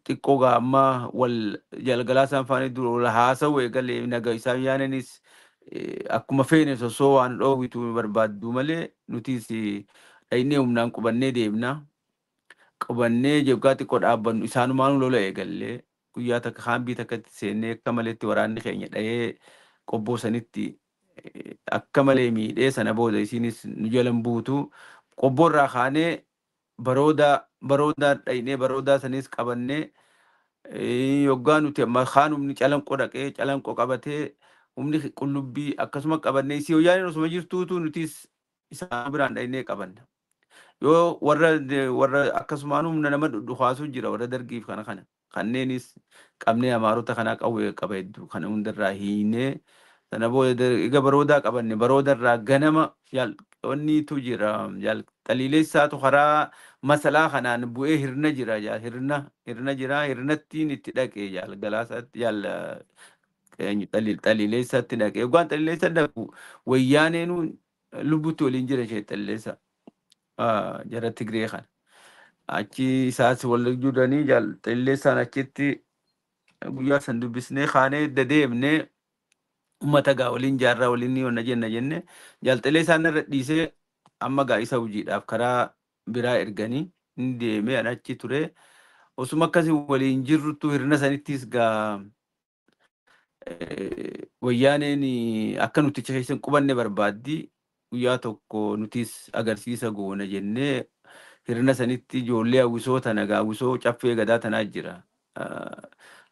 Xiqqoo gaa amma wal jalgalaa isaan faanii dura wal haasa'u eegalee naga isaan yaananis akkuma feene sosoo waan dhoowwitu barbaaddu malee, nutis dhaqnee humnaan qubannee deemna. Qubannee jeggaa xiqqoo dhaabbannu isaanumaan lola eegallee. Guyyaa takka kaambii takkatti seennee akka maleetti waraanni keenya dhahee Qobboo sanitti akka malee miidhee. Sana booda isinis nu jalan buutu. Qobboo irraa kaanee Baroodaa dhaqnee, Baroodaa sanis qabannee, yoggaa nuti amma kaan humni Calanqoo dhaqee Calanqoo qabatee, humni Qullubbii akkasuma qabannee, isii Wayyaaneen osuma jirtuutu nutis isaan biraan dhaqnee qabanna. Yoo warra akkasumaan humna nama dhudhukaasuu jira, warra Dargiif kana kanneenis qabnee, Amaarota kanaa qawwee qaba hedduu kana hundarraa hiinee. Sana booda egaa Baroodaa qabanne. Baroodarraa ganama wanniitu jira, Xaliileessaatu karaa Masalaa kanaan bu'ee Hirna jira, Hirna jira. Hirnattiin itti dhaqee Jaal Galaasaatti, Jaal Xaliileessaatti dhaqee. Yoggaan Xaliileessa dhaqu Wayyaaneenu lubbutti waliin jira ishee Xaliileessa jara Tigree kana. Achi isaas wal jiranii Jaal Xaliileessaan achitti guyyaa san dubbisnee kaanee dadeemnee, uummata gaa waliin jaarraa waliin wanna jenna jenne. Jaal Xaliileessaan irra dhiisee amma gaa isa hojiidhaaf karaa biraa erganii inni deemee an achi ture. Osuma akkasii waliin jirrutu Hirna sanittis gaa Wayyaaneen akka nuti achi keessa hin qubanne barbaaddi. Guyyaa tokko nutis agarsiisa goona jennee Hirna sanitti ijoollee hawwisoo tana gaa hawwisoo Caffee Gadaa tanaa jira.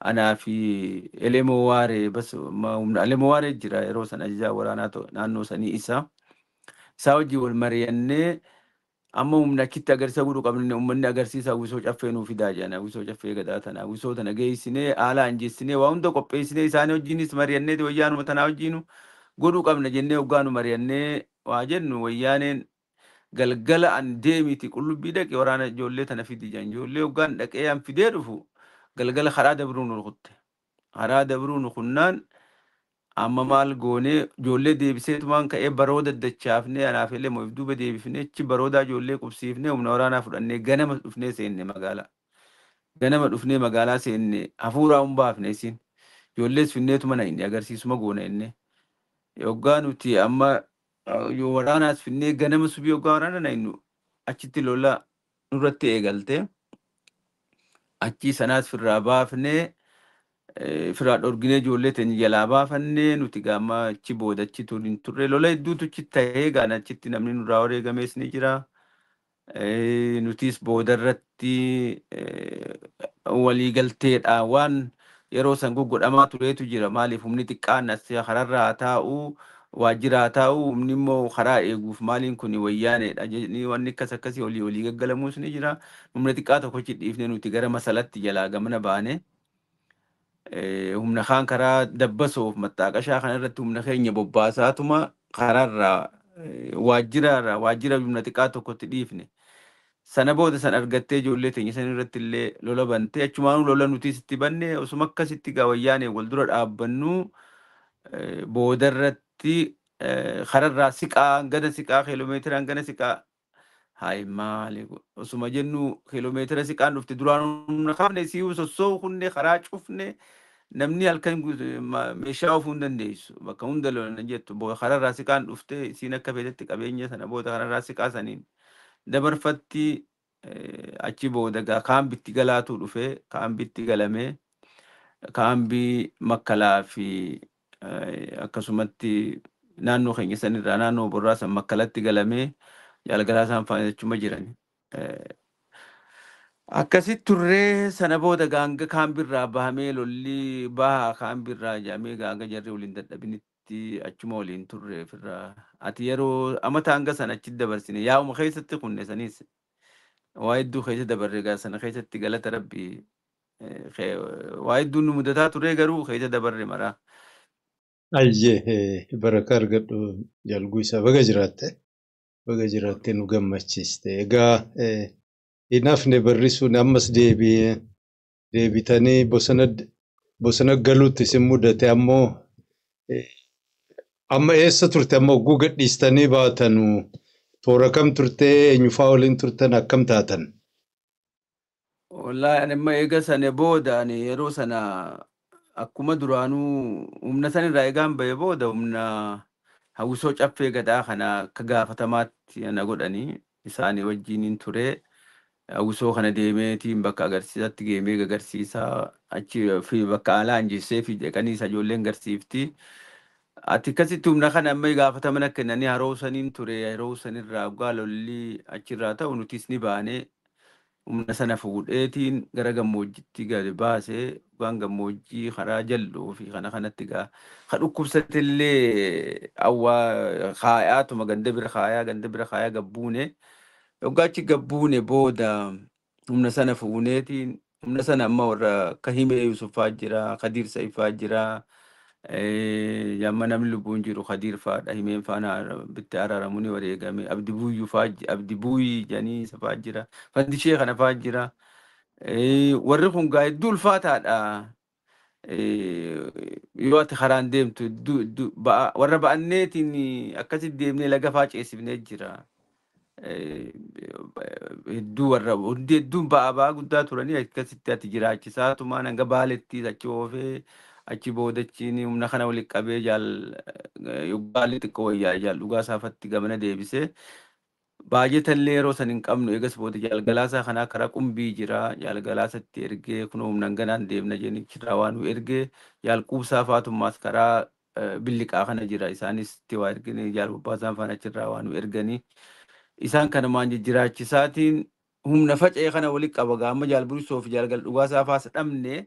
Anaa fi Elemoo Waaree bas, humna Elemoo Waaree jira yeroo san ajajaa waraanaa naannoo sanii isa. Isaa wajjin wal mari'annee amma humna achitti agarsiisa godhuu qabne, uummanni agarsiisa hawwisoo Caffee nuu fidaa jedhan. Hawwisoo Caffee Gadaa tana, hawwisoo tana geessinee, haala anjessinee, waa hunda qopheessinee, isaanii wajjinis mari'annee, Wayyaanuma tanaa wajjinu godhuu qabna jennee hoggaanu mari'annee waa jennu, Wayyaaneen galgala an deemiti Qullubbii dhaqe, waraana ijoollee tana fidi jedhan. Ijoollee hoggaan dhaqee an fidee dhufu galgala karaa dabruu nu rukutte. Karaa dabruu nu kunnaan amma maal goonee, ijoollee deebiseetumaan ka'ee Barooda dachaafnee, anaaf illee moof duuba deebifnee, achi Baroodaa ijoollee qubsiifnee, humna waraanaa fudhannee ganama dhufnee seenne magaalaa. Ganama dhufnee magaalaa seenne, hafuuraa hin baafne isin. Ijoollees finneetuma na inni agarsiisuma goona inni. Yoggaa nuti amma yoo waraanaas finnee ganama subii yoggaa waraana na innu achitti lola nurratti eegalte. Achii sanaas firraa baafnee, firaa dhorginee, ijoollee teenya jalaa baafannee. Nuti gaama achi booda achi hin turre. Lola hedduutu achi ta'ee gaan achitti namni nurraa wareegamees ni jira. Nutis boodarratti waliigalteedhaan waan yeroo san goggodhamaa tureetu jira. Maaliif humni xiqqaan as kararraa haa taa'u, waajjira haa taa'u, humni immoo karaa eeguuf maaliin kun Wayyaaneedha jedhanii wanni akkas akkasii olii olii gaggalamuus ni jira. Humna xiqqaa tokkochi dhiifnee nuti gara Masalatti jalaa gamana baane. Humna kaan karaa Dabbasoof Maxxaaqashaa kana irratti humna keenya bobbaasaatuma karaarraa waajjira waajjira humna xiqqaa tokkotti dhiifne. Sana booda san argattee ijoollee teenya san irratti illee lola bantee, achumaanuu lola nutis itti banne. Osuma akkasitti gaa Wayyaanee wal dura dhaabbannu boodarratti kararraa siqaa gana siqaa kiiloomeetiraan gana siqaa Hayi maali osuma jennu kiiloomeetira siqaan dhufte duraan humna kaafne si'uu sossoo'u kunne karaa cufne namni halkan meeshaa oofuu hin dandeessu. Bakka hunda lolan jettu kararraa siqaan dhufte isiin akka feetetti qabeenya sana booda kararraa siqaa saniin dabarfatti achi booda gaa kaambitti galaatu dhufe kaambitti galamee kaambii makkalaa fi akkasumatti naannoo keenya sanirraa naannoo borraa san makkalatti galamee jaalgalaa isaan faana jechuma jiran. Akkasitti turree sana booda gaanga kaambirraa bahamee lolli bahaa kaambirraa jedhamee gaanga jarri waliin dadhabinitti achuma waliin turre ofirraa. Ati yeroo amata hanga sana achitti dabarsine yaa'uma keessatti kunne sanis waa hedduu keessa dabarre gaa sana keessatti galata rabbii waa hedduun nu mudataa turre garuu keessa dabarre maraa. Ayyee baraka argadhu jalguu isaa baga jiraatte baga jiraatte nu gammachiiste. Egaa hin hafne barri sun ammas deebitanii bosona galuutti isin mudate ammoo amma eessa turte amma hogguu gadhiistanii baatanu toora kam turte eenyufaa waliin turtan akkam taatan? Wallaahi ani amma eega sana booda ani yeroo sana akkuma duraanuu humna sanirraa eegaan bahe booda humna hawwisoo caffee gadaa kana akka gaafatamaatti na godhanii isaanii wajjiniin ture. Hawwisoo kana deemeetiin bakka agarsiisatti geemee agarsiisaa achi fi bakka alaa injissee fi jeqanii isa ijoolleen agarsiifti. Ati akkasitti humna kana amma gaafataman akka kennanii haroo saniin ture yeroo sanirraa waggaa lolli achirraa ta'u nutis ni baane humna sana fuudheetiin gara gammoojjiitti gadi baasee waan gammoojjii karaa jalluu fi kana kanatti gaa ka dhukkubsatellee awwaa kaayaatuma ganda bira kaayaa gabbuune waggaa achi gabbuune booda humna sana fuuneetiin humna sana amma warra akka Himee Yusufaa jira Kadiir Saifaa jira yamma namni lubbuun jiru Kadiir faadha Himeen faana bitti araaramu ni wareegame Abdi Buuyyuu faa Abdi Buuyyii jedhanii isa faa jira Fandishee kana faa jira. Warri kun gaa hedduu ulfaataadha. Yoo ati karaan deemtu hedduu hedduu warra ba'anneetiin akkasitti deemnee laga faa ceesifnee jira. Hedduu warra hundi hedduun ba'aa ba'aa guddaa turanii akkasitti ati jiraachisaa tumaan hanga baaletti achi oofee achi boodachiin humna kana walitti qabee jaal baalli xiqqoo wayyaa jaal dhugaa saafatti gamana deebisee baajetallee yeroo san hin qabnu eegas booda jaalgalaasaa kanaa karaa qumbii jira jaalgalaasatti ergee kunoo humna ganaan deemna jenichirraa waan nu ergee jaal quubsaa faatummaas karaa billiqaa kana jira isaanis itti waa erganii jaal bobbaasaan faana achirraa waan nu erganii isaan kanumaan jijjiraachisaatiin humna faca'e kana walitti qaba gaama jaal burisoo fi jaalgal dhugaasaa faas dhabne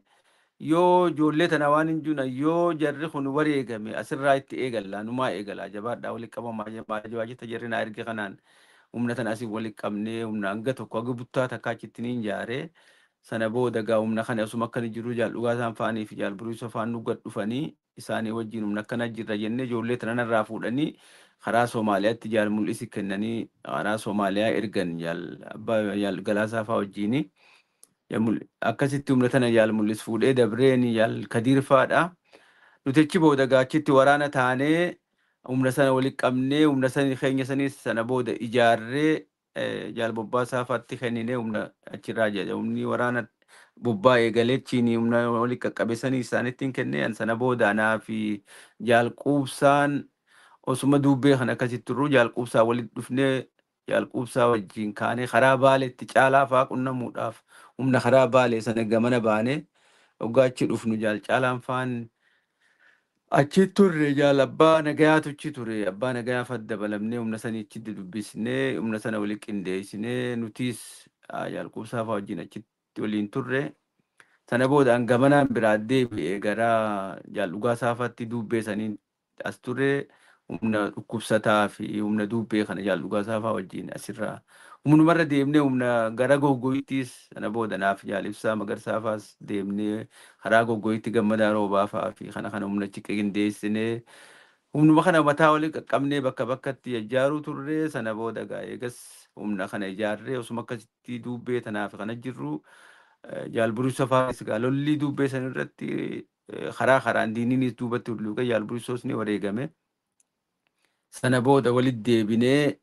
yoo ijoollee tana waan hin jiru yoo jarri kun wareegame asirraa itti eegalla numaa eegala jabaadhaa walitti qabamaa jabaajita jarri naa erge kanaan humna tana asii walitti qabnee humna hanga tokko haga buttaa takka achitti niin jaaree sana booda gaa humna kana osuma akkana jiru jaal dhugaasaan faanii fi jaal burisoo faan nu gad dhufanii isaanii wajjin humna akkana jirra jennee ijoollee tana narraa fuudhanii karaa Somaaliyaatti jaal mul'isi kennanii karaa Somaaliyaa ergan jaal abbaa jaal Galaasaa faa wajjini. Akkasitti humna tana jaal mul'is fuudhee dabreen jaal Kadiir faadha. Nuti achi booda gaachitti waraana taanee humna sana walitti qabnee humna sana keenya sanis sana booda ijaarree jaal bobbaasaa faatti kenninee humna achirraa jedha humni waraana bobbaa eegalee chiinii humna walitti qaqqabe sanii isaanitti hin kennee sana booda anaa fi jaal quubsaan osuma dubbee kan akkasitti turru jaal quubsaa walitti dhufnee jaal quubsaa wajjin kaanee karaa baaleetti caalaa faa qunnamuudhaaf humna karaa baalee sana gamana baanee hoggaa achi dhufnu jaal caalaan faan achi turre jaal abbaa nagayaatu achi ture abbaa nagayaa fa dabalamnee humna sanii achitti dubbisnee humna sana walitti qindeessinee nutis jaal quubsaa faa wajjin achitti waliin turre. Sana booda an gamanaan biraa deebi'ee gara jaal dhugaa saafaatti dubbee saniin as turre humna dhukkubsataa fi humna dubbee kana jaal dhugaa saafaa wajjin asirraa humnumarra deemnee humna gara goggoyittis sana booda naaf jaal ibsaa magarsaa faas deemnee karaa goggoyitti gammadaa roobaa fa'aa fi kana kana humna achi qindeessinee humnuma kana mataa waliin qaqqabnee bakka bakkatti ijaaruu turre sana booda gaa eegas humna kana ijaarree osuma akkasitti dubbee tanaaf kana jirru jaal burisoo fa'aa gaa lolli dubbee san irratti karaa karaan diiniinis duubatti hulluuqee jaal burisoos ni wareegame. Sana booda walitti deebinee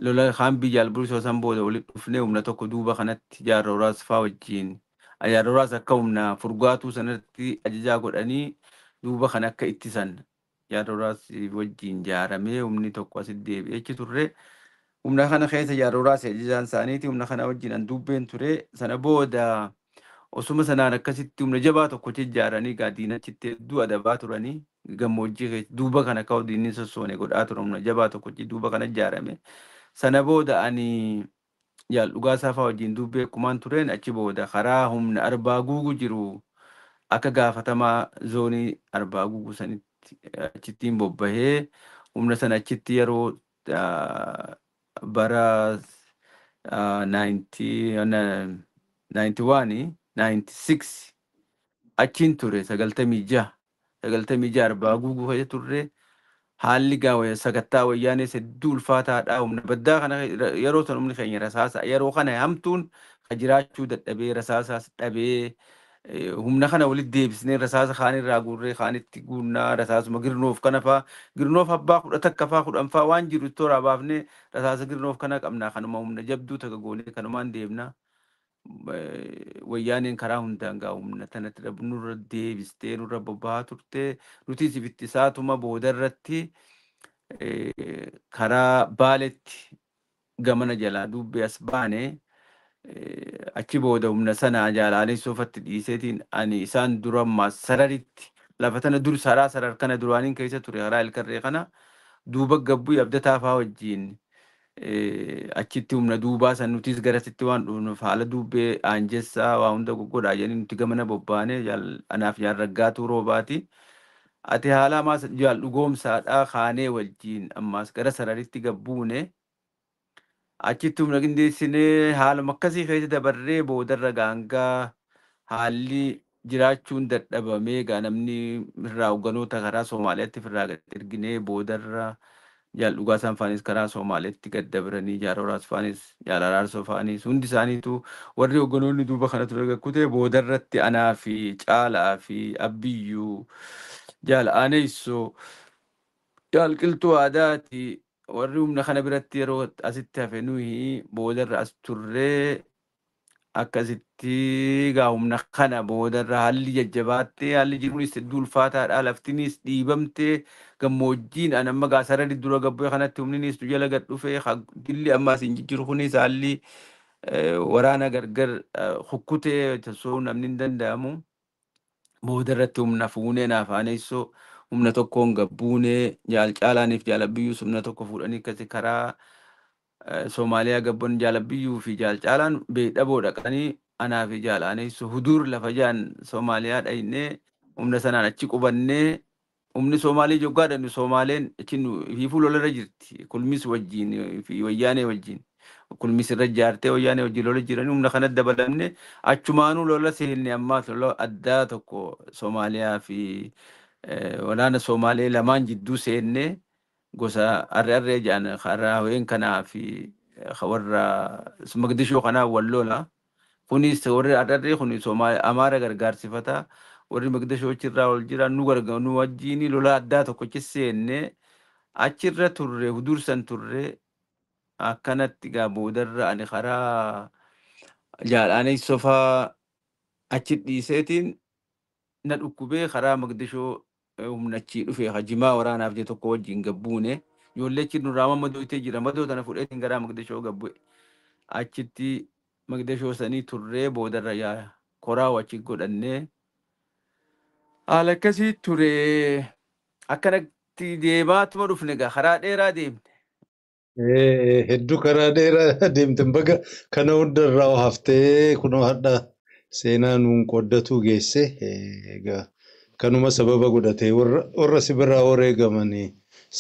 Lola kaan biyya Albuusoo san booda walitti dhufnee humna tokko duuba kanatti Jaarroraas faa wajjin. Jaarroraas akka humna furgaatuu sanatti ajajaa godhanii duuba kana akka ittisan Jaarroraas wajjin jaaramee humni tokko asitti deebi'ee achi turre. Humna kana keessa Jaarroraas ajajaan isaaniiti. Humna kana wajjin an dubbeen ture. Sana booda osuma sanaan akkasitti humna jabaa tokko ijaaranii gaa diinachitti hedduu adabaa turanii gammoojjii keessa duuba kana akka diinni sossoone godhaa ture humna jabaa tokko duuba kana ijaarame. Sana booda ani jaal Dhugaasaa fa'aa wajjin dubbee akkumaan tureen achi booda karaa humna Arbaa Guuguu jiru akka gaafatamaa zoonii Arbaa Guuguu sanitti achittiin bobbahee humna sana achitti yeroo bara 91 96 achiin ture 96 Arbaa Guuguu keessa turre. Haalli gaa sakattaa wayyaanee hedduu ulfaataadha. Humna baddaa kana yeroo san humni keenya rasaasa yeroo kana hamtuun ka jiraachuu dadhabee rasaasaas dhabee humna kana walitti deebisnee rasaasa kaanirraa guurree kaanitti guunnaa rasaasuma girnoof kana faa girnoof abbaa 11 faa 10 faa waan jiru toora baafnee rasaasa girnoof kana qabnaa kanuma humna jabduu takka goonee kanumaan deemna. Wayyaaneen karaa hundaan gaa humna tanatti nurra deebistee nurra bobba'aa turte nutis ibittisaatuma boodarratti karaa Baaletti gamana jalaa dubbee as baane achi booda humna sana jaalaalee soofatti dhiiseetiin ani isaan dura ammaas sararitti lafa tana dur saraa sarar kana duraaniin keessa ture karaa ilkarree kana duuba gabbuu abdataa faa wajjin achitti humna duubaa san nutis garasitti waan dhufnuuf haala dubbee aanjessaa waa hunda goggodhaa jedhanii nuti gamana bobbaane anaaf jaal Raggaatuu Roobaati. Ati haala ammaas jaal Dhugoomsaadhaa kaanee wajjin ammaas gara sararitti gabbuune achitti humna qindeessinee haaluma akkasii keessa dabarree boodarra gaangaa haalli jiraachuun dadhabamee gaa namni irraa hogganoota karaa Somaaliyaatti irraa gad erginee boodarra jaal Dhugaasaan faanis karaa Somaaliyaatti gad dabranii jaal Horaas faanis jaal Araarsoo faanis hundi isaaniitu warri hogganoonni duuba kana ture gakkutee boodarratti anaa fi Caalaa fi Abbiyyuu jaal Aaneessoo jaal Qilxuu Aadaati warri humna kana biratti yeroo asitti hafe nuyi boodarra as turree akkasitti gaa humna kana boodarra haalli jajjabaattee haalli jiruunis hedduu ulfaataadha. Laftinis dhiibamtee gammoojjiin an amma gaa sarara dura gabbee kanatti humninis nu jala gad dhufee dilli ammaas hin jijjiiru kunis haalli waraana gargar hukkutee tosoo namni hin danda'amu. Boodarratti humna fuunee naaf aaneessoo humna tokkoon gabbuunee jaal Caalaaniif jaal Abbiyyuus humna tokko fuudhanii akkasi karaa Somaaliyaa gabboon jaal Abbiyyuu fi jaal Caalaan beedhaboo dhaqanii anaa fi jaal Aaneessoo huduur lafa jaan Somaaliyaa dhaynee humna sanaan achi qubannee humni Somaalii joggaa dhannu Somaaleen achi hiifuu lolarra jirti. Kulmis wajjin fi wayyaanee wajjin. Kulmis irra jaartee wayyaanee wajjin lola jiranii humna kanatti dabalamne achumaanuu lola seenne ammaas lola addaa tokko Somaaliyaa fi waraana Somaalee lamaan jidduu seenne gosa arre arree jedhan karaa haween kanaa fi warra Mogadishoo kanaa wal lola. Kunis warri arre arree kun Amaara gargaarsifata. Warri Mogadishoo achirraa ol jira nu gargaaru nu wajjin lola addaa tokko achi seenne achirra turre hudursan turre akkanatti gaa boodarra ani karaa jaal'aanii sofaa achi dhiiseetiin na dhukkubee karaa Mogadishoo humna achii dhufe hajimaa waraanaaf je tokko wajjin gabbuune ijoollee achi nurraa madooytee jira madoo tana fudheetiin garaa Mogadishoo gabbu'e achitti Mogadishoo sanii turree boodarra yaa koraa achi godhannee haala akkasii ture akkanatti deemaatuma dhufne gaa karaa dheeraa deemne. Hedduu karaa dheeraa deemte baga kana hundarraa haftee kunoo hadha seenaa nuun qooddatu geesse egaa kanuma sababa godhatee warra si biraa wareegamanii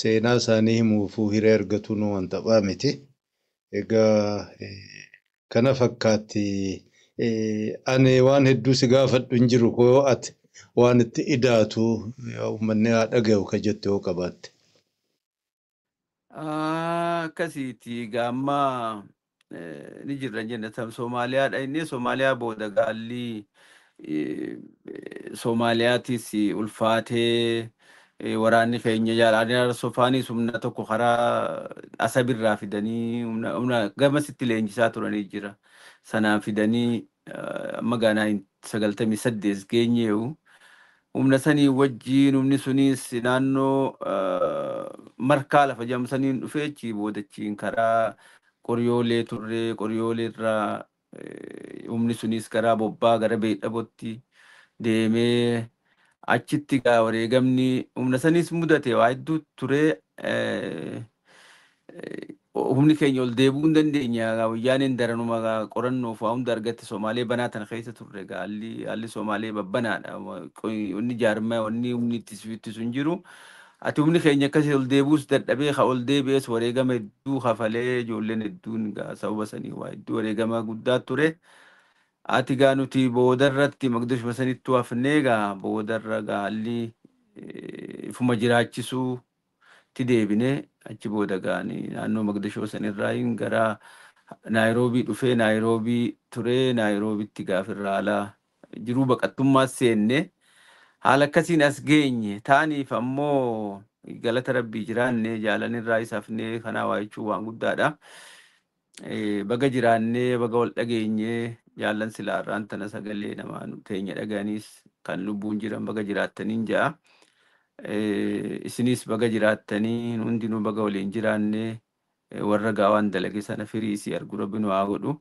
seenaa isaanii himuufuu hiree argatu nu waan taphaa miti. Egaa kana fakkaatti ani waan hedduu si gaafadhu hin jiru koo ati waan itti idaatu uummanni haa dhaga'u ka jette yoo qabaatte. Akkasiiti gaamma ni jirra jenna Somaaliyaa dhaqnee Somaaliyaa booda gaalli Soomaaliyaatis ulfaatee Waraanni keenya jaalanii Sofaanis humna tokko karaa Asabirraa fidanii humna gamasitti leenjisaa turanii jira. Sanaan fidanii amma gaanaa 98 geenyeewu. Humna sanii wajjiin humni sunis naannoo markaa lafa jedhamu saniin dhufee achii boodachiin karaa Qoryoolee turree, Qoryoolee irraa humni sunis karaa Bobbaa gara Beedhabootti deemee achitti gaa wareegamni humna saniis mudate waa hedduu turee, humni keenya ol deebi'uu hin dandeenya. Wayyaaneen daranuma qorannoof waa hunda argatte. Somaalee banaa tana keessa turre gaa haalli Somaalee babbanaadha. Wanni jaarmaa wanni humni ittisu hin jiru. Ati humni keenya akkasii ol deebi'uus dadhabee haa ol deebi'es wareegama hedduu kafalee, ijoolleen hedduun gaa sababa sanii waa hedduu wareegama guddaa ture. Ati gaa nuti boodarratti Maqdishuma sanittuu hafnee gaa boodarra gaa haalli ifuma jiraachisuu itti deebinee achi booda gaanii naannoo Maqdishoo sanirraa gara Naayiroobii dhufee, Naayiroobii turee, Naayiroobitti gaafirra haala jiruu baqattummaa seenne, haala akkasiin as geenye. Taaniif ammoo galata Rabbii jiraanne, jaalanirraa isa hafnee kanaa waa jechuun waan guddaadha. Baga jiraannee, baga wal dhageenyee, jaallan silaarraan tana sagalee namaa teenya dhagaaniis kan lubbuun jiran baga jiraattaniin ja'a. Isinis baga jiraattanii, hundinuu baga waliin jiraannee, warra gaawaan dalage sana firii isii argu Rabbi nu haa godhu.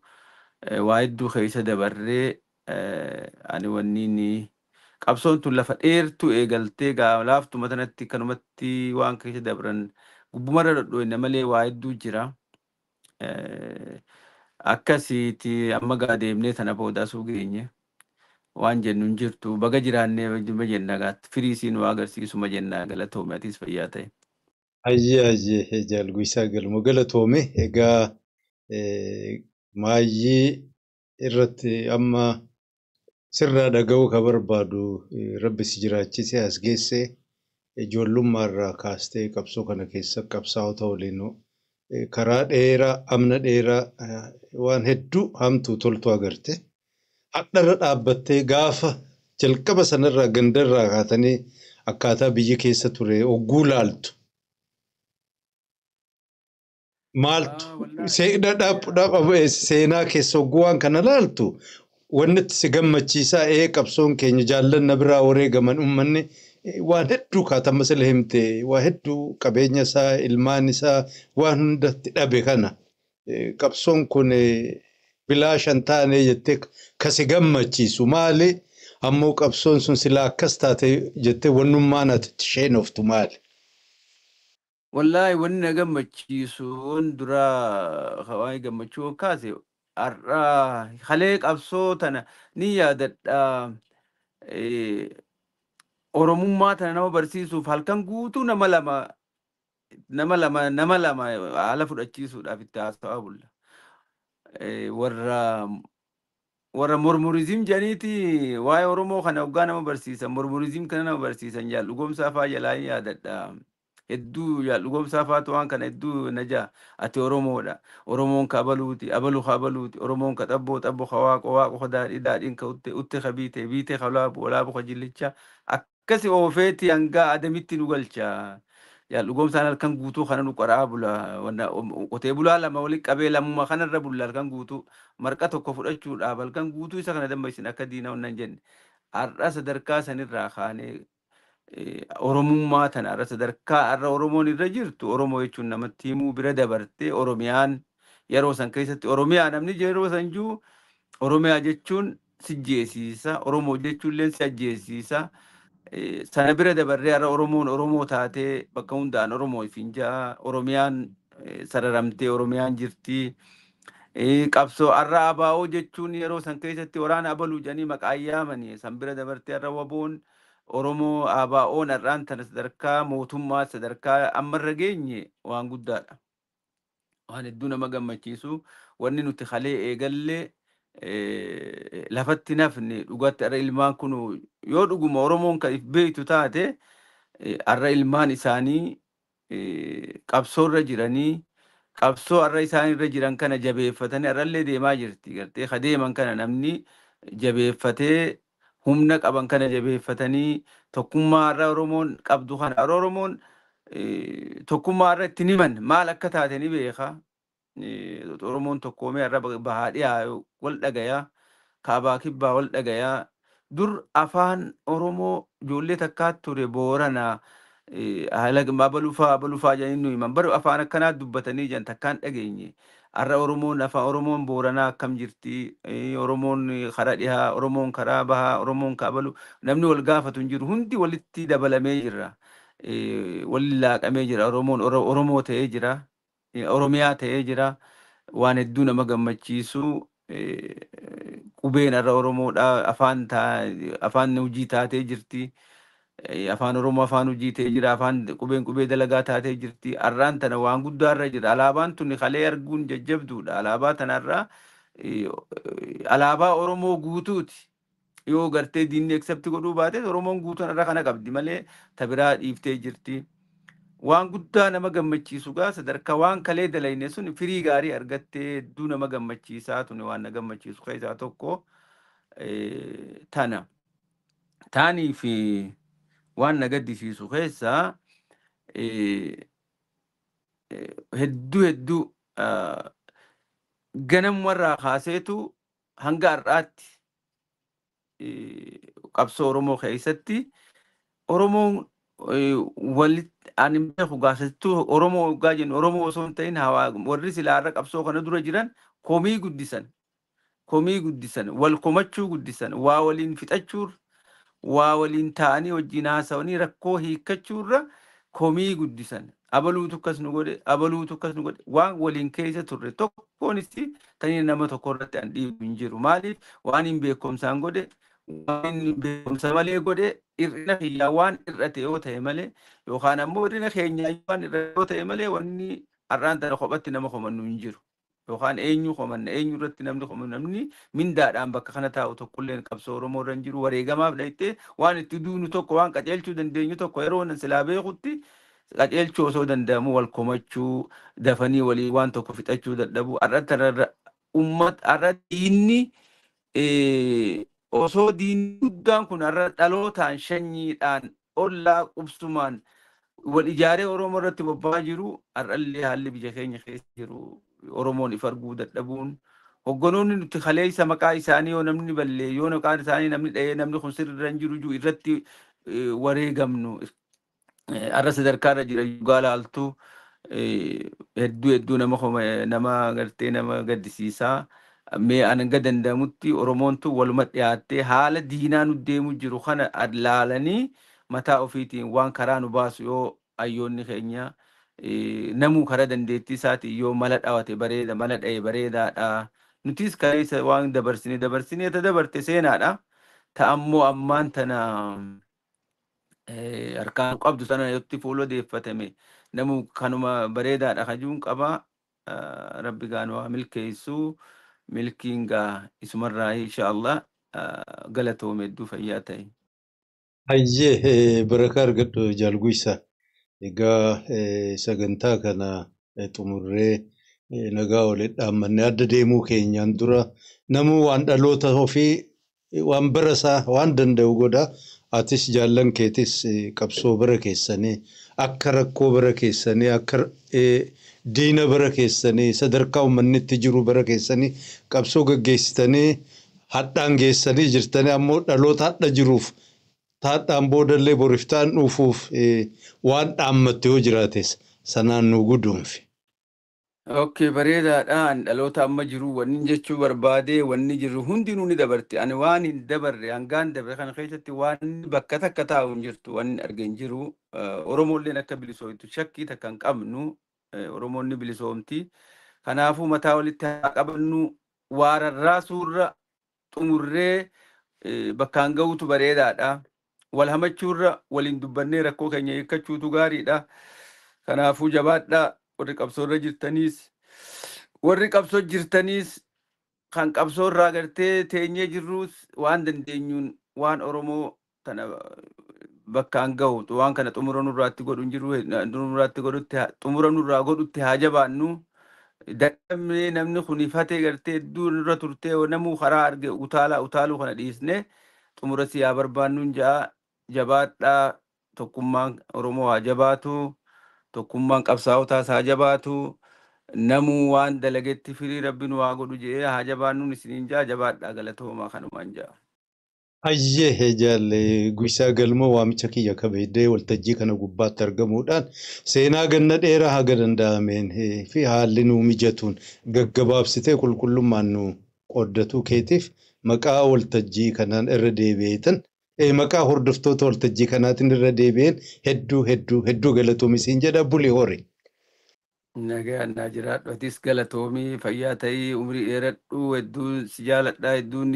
Waa hedduu keessa dabarree, ani wanniin qabsoon tun lafa dheertuu eegaltee gaa laaftuma tanatti kanumatti waan keessa dabran gubbumarra dhodho'inna malee waa hedduu jira. Akkasiiti amma gaa deemnee tana booda asuu geenye. Waan jennu hin jirtu, baga jiraannee jenna, gaa firii isii nu agarsiisuma jenna. Galatoome, atis fayyaa ta'e. Ayyee ayyee, Jaalguysaa Galmoo, galatoome. Egaa maayyii irratti amma sirraa dhaga'uu ka barbaadu, Rabbi si jiraachisee as geesse, ijoollummaarraa kaastee qabsoo kana keessa qabsaa'ota waliin karaa dheeraa, amna dheeraa, waan hedduu hamtuu toltu agarte. Hadharra dhaabbattee gaafa jalqaba sanarraa gandarraa kaatanii akkaataa biyyi keessa ture ogguu laaltu. Maaltu seenaa keessa ogguu waan kana laaltu wanni itti si gammachiisaa, qabsoon keenya jaallanna biraa wareegaman, uummanni waan hedduu kaatama sila himte, waa hedduu qabeenya isaa, ilmaan isaa, waan hundatti dhabe kana, qabsoon kun bilaashan taane jettee kasi gammachiisu maali? Ammoo qabsoon sun silaa akkas taate jettee wannummaan ati itti sheenoftu maali? Wallaahi, wanni na gammachiisu waan duraa waa'ee gammachuu kaase, har'a halee qabsoo tana ni yaadadha. Oromummaa tana nama barsiisuuf halkan guutuu nama lama haala fudhachiisuudhaaf itti haasawaa bulla. Warra mormurizim jedhaniiti waa'ee Oromoo kana hoggaa nama barsiisan, mormurizim kana nama barsiisan, Jaallu faa jalaa hin yaadadha. Hedduu Jaallu faatu waan kana hedduu na jaa, ati Oromoodha. Oromoon ka abaluuti, abalu ka abaluuti, Oromoon ka xabboo, xabbo ka waaqo, waaqo ka daadhii, daadhiin ka utte, utte ka biite, biite ka laabu, walaabu ka jillicha. Akkasi oofeeti hanga adamitti nu galcha. Jaallu halkan guutuu kana nu qoraa bula. Qotee bulaa lama walitti qabee lamuma kanarra bulla, halkan guutuu marqa tokko fudhachuudhaaf halkan guutuu isa kana dammaysin akka diina wannan jenne. Har'a sadarkaa sanirraa kaanee Oromummaa tana har'a sadarkaa har'a Oromoon irra jirtu, Oromoo jechuun namatti himuu bira dabartee, Oromiyaan yeroo san keessatti, Oromiyaa namni yeroo san jiru, Oromiyaa jechuun si jeesiisa, Oromoo jechuun illee si ajjeesiisa. Sana bira dabarree har'a Oromoon Oromoo taatee bakka hundaan Oromoo ifin ja'a. Oromiyaan sararamtee Oromiyaan jirti. Qabsoo har'a ABO jechuun yeroo san keessatti waraana abaluu jedhanii maqaa yaamanii, san bira dabartee har'a WBOn Oromoo ABOn har'aan tana sadarkaa mootummaa sadarkaa ammarra geenye waan guddaadha. Waan hedduu nama gammachiisu, wanni nuti kalee eegallee lafatti nafne dhugatti har'a ilmaan kun yoo dhuguma Oromoon kan if beektu taate, har'a ilmaan isaanii qabsoorra jiranii, qabsoo har'a isaan irra jiran kana jabeeffatanii har'allee deemaa jirti. Gartee ka deeman kana namni jabeeffatee Humna qaban kana jabeeffatanii tokkummaa irra Oromoon qabdu kana har'a Oromoon tokkummaa irra itti himan maal akka taate ni beeka. Oromoon tokkoomee har'a bahaa dhiyaa wal dhagayaa, kaabaa kibbaa wal dhagayaa. Dur afaan Oromoo ijoollee takkaatu ture Booranaa haala abalufaa abalufaa jedhanii nu himan. Bara afaan akkanaa dubbatanii jiran takkaan dhageenye. Har'a Oromoon afaan Oromoon Booranaa akkam jirti? Oromoon karaa dhihaa, Oromoon karaa bahaa, Oromoon kaabalu namni wal gaafatu hin jiru. Hundi walitti dabalamee jira. Waliin laaqamee jira. Oromoon Oromoo ta'ee jira. Oromiyaa ta'ee jira. Waan hedduu nama gammachiisu. Qubeen har'a Oromoodha. Afaan hojii taatee jirti. Afaan Oromoo afaan hojii ta'ee jira. Afaan qubeen qubee dalagaa taatee jirti. Har'aan tana waan guddaa irra jira. Alaabaan tuni kalee arguun jajjabduudha. Alaabaa tanarraa alaabaa Oromoo guutuuti. Yoo gartee diinni accept godhuu baate Oromoon guutuun irra kana qabdi malee ta biraa dhiiftee jirti. Waan guddaa nama gammachiisu gaa sadarkaa waan kalee dalayne sun firii gaarii argattee hedduu nama gammachiisaa tuni waan na gammachiisu keessaa tokko tana. Taanii fi waan na gaddisiisu keessaa hedduu hedduu ganamumarraa kaaseetu hanga har'aatti qabsoo Oromoo keessatti Oromoon walitti ani beeku gaasattuu Oromoo waggaa jennu Oromoo osoo hin ta'in warri silaa irra qabsoo kana dura jiran komii guddisan, komii guddisan, wal komachuu guddisan, waa waliin fixachuur, waa waliin ta'anii wajjin haasawanii rakkoo hiikkachuurra komii guddisan. Abaluutu akkas nu godhe, abaluutu akkas nu godhe, waan waliin keessa turre tokkoonis tanii nama tokko irratti an dhiibu hin jiru. Maaliif waan hin beekumsaan godhe, waan hin beekumsa malee godhe, hir'ina kiyyaa waan hir'ate yoo ta'e malee yookaan ammoo hir'ina keenyaa waan hir'ate yoo ta'e malee wanni har'aan tana kophatti nama komannu hin jiru. Yookaan eenyu komanna, eenyu irratti namni komannu, namni mindaadhaan bakka kana taa'u tokkollee qabsoo Oromoo irra hin jiru. Wareegamaaf dhayitee waan itti duunu tokko waan qajeelchuu dandeenyu tokko yeroo nan silaa beekutti qajeelchuu osoo danda'amu wal komachuu, dafanii walii waan tokko fixachuu dadhabuu. Har'a tanarra uummat har'a diinni osoo diinni guddaan kun har'a dhalootaan shanyiidhaan ollaa qubsumaan wal ijaaree Oromoo irratti bobba'aa jiru, har'allee haalli biyya keenya keessa jiru Oromoon if arguu dadhabuun, hogganoonni nuti kaleessa maqaa isaanii yoo namni ballee yoo maqaan isaanii namni dha'ee namni kun sirriirra hin jiru jiru irratti wareegamnu har'a sadarkaa irra jira yugaa laaltu hedduu hedduu nama nama gartee nama gaddisiisaa. Mee hanga danda'amutti Oromoon tun waluma dhiyaattee haala diinaa nu deemu jiru kana laalanii mataa ofiitiin waan karaa nu baasu yoo hayyoonni keenya namuu karaa dandeettii isaatiin yoo mala dhawate bareeda, mala dha'e bareedaadha. Nutis kaleessa waan dabarsine dabarsine ta dabarte seenaadha. Ta ammoo ammaan tana harkaan qabdu sana yotti fuula deeffatame namuu kanuma bareedaadha kajuun qaba. Rabbi gaanu haa milkeessu. Milkiin gaa isumarraa insha Allah galatoome, hedduu fayyaa ta'e. Hayyee, barakaa argadhu Jaalguysaa. Egaa sagantaa kana xumurree nagaa walitti dhaammannee adda deemuu keenyaan dura namuu waan dhaloota ofii waan bara isaa waan danda'u godha. Atis jaallan keetis qabsoo bara keessanii akka rakkoo bara keessanii akka diina bara keessanii sadarkaa uummanni itti jiru bara keessanii qabsoo gaggeessitanii hadhaan geessanii jirtanii ammoo dhaloota hadha jiruuf taadhaan boodallee boriftaan dhufuuf waan dhaammatte yoo jiraates sanaan nu guduunfi. Okay, bareedaadha. Ani dhaloota amma jiru wanni jechuu barbaade wanni jiru hundinuu ni dabarte. Ani waan hin dabarre hangaan dabre kana keessatti waan bakka takka taa'u hin jirtu wanni arge hin jiru. Oromoolleen akka bilisoomtu shakkii takka hin qabnu. Oromoonni bilisoomti. Kanaafuu mataa walitti haa qabannu, waararraa suurra xumurree bakkaan ga'uutu bareedaadha. Wal hamachuurra waliin dubbannee rakkoo keenya hiikkachuutu gaariidha. Kanaafuu jabaadhaa, warri qabsoo irra jirtaniis, warri qabsoo jirtaniis, kan qabsoo irraa gartee teenyee jirruus waan dandeenyuun waan Oromoo tana bakkaan ga'u waan kana xumura nurraatti godhu hin jiru nurraatti godhutti xumura nurraa godhutti haa jabaannu. Dadhabnee namni kun ifatee gartee hedduu nurra turtee namuu karaa arge utaalaa utaaluu kana dhiisne Xumura si haa barbaannuun ja'a. Jabaadhaa, tokkummaan Oromoo haa jabaatu, tokkummaan qabsaa'otaas haa jabaatu, namuu waan dalagetti firii Rabbi nu haa godhu jedhee haa jabaannuun isiniin ja'a. Jabaadhaa, galatoomaa, kanumaan ja'a. Hayyee jaalle Guyyisaa Galmoo, waamicha kiyya kabeeddee waltajjii kana gubbaatti argamuudhaan seenaa ganna dheeraa haga danda'ameen fi haalli nuu mijatuun gaggabaabsitee qulqullummaan nu qooddatuu keetiif maqaa waltajjii kanaan irra deebi'eetan, maqaa hordoftoota waltajjii kanaatiin irra deebi'een hedduu hedduu hedduu galatoomi siin jedha. Buli, hori. Nagaan naa jiraadhu. Atis galatoomii, fayyaa ta'ii, umrii dheeradhu. Hedduu si jaaladha, hedduun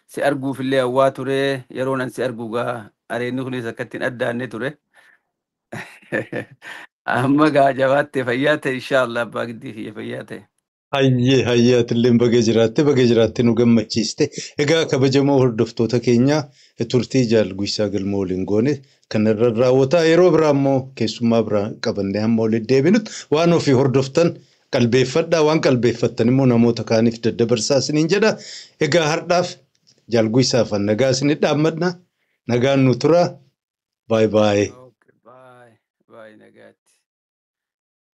si arguufillee hawwaa ture. Yeroo nan si argu gaa areenni kunis akkatti hin addaanne ture. Amma gaa jabaatte, fayyaa ta'e, inshaallah, abbaa giddii kiyya, fayyaa ta'e. Hayyee hayyee, atillee baga jiraatte, baga jiraatte, nu gammachiiste. Egaa kabajamoo hordoftoota keenyaa, turtii jaal Guyyisaa Galmoo waliin goone kanarra raawwataa. Yeroo biraa immoo keessummaa biraa qabannee hamma walitti deebinutti waan ofii hordoftan qalbeeffadhaa, waan qalbeeffattan immoo namoota kaaniif daddabarsaa isiniin jedha. Egaa har'aaf jaal Guyyisaaf nagaa isinit dhaammadna. Nagaan nu tura. Baay'ee baay'ee.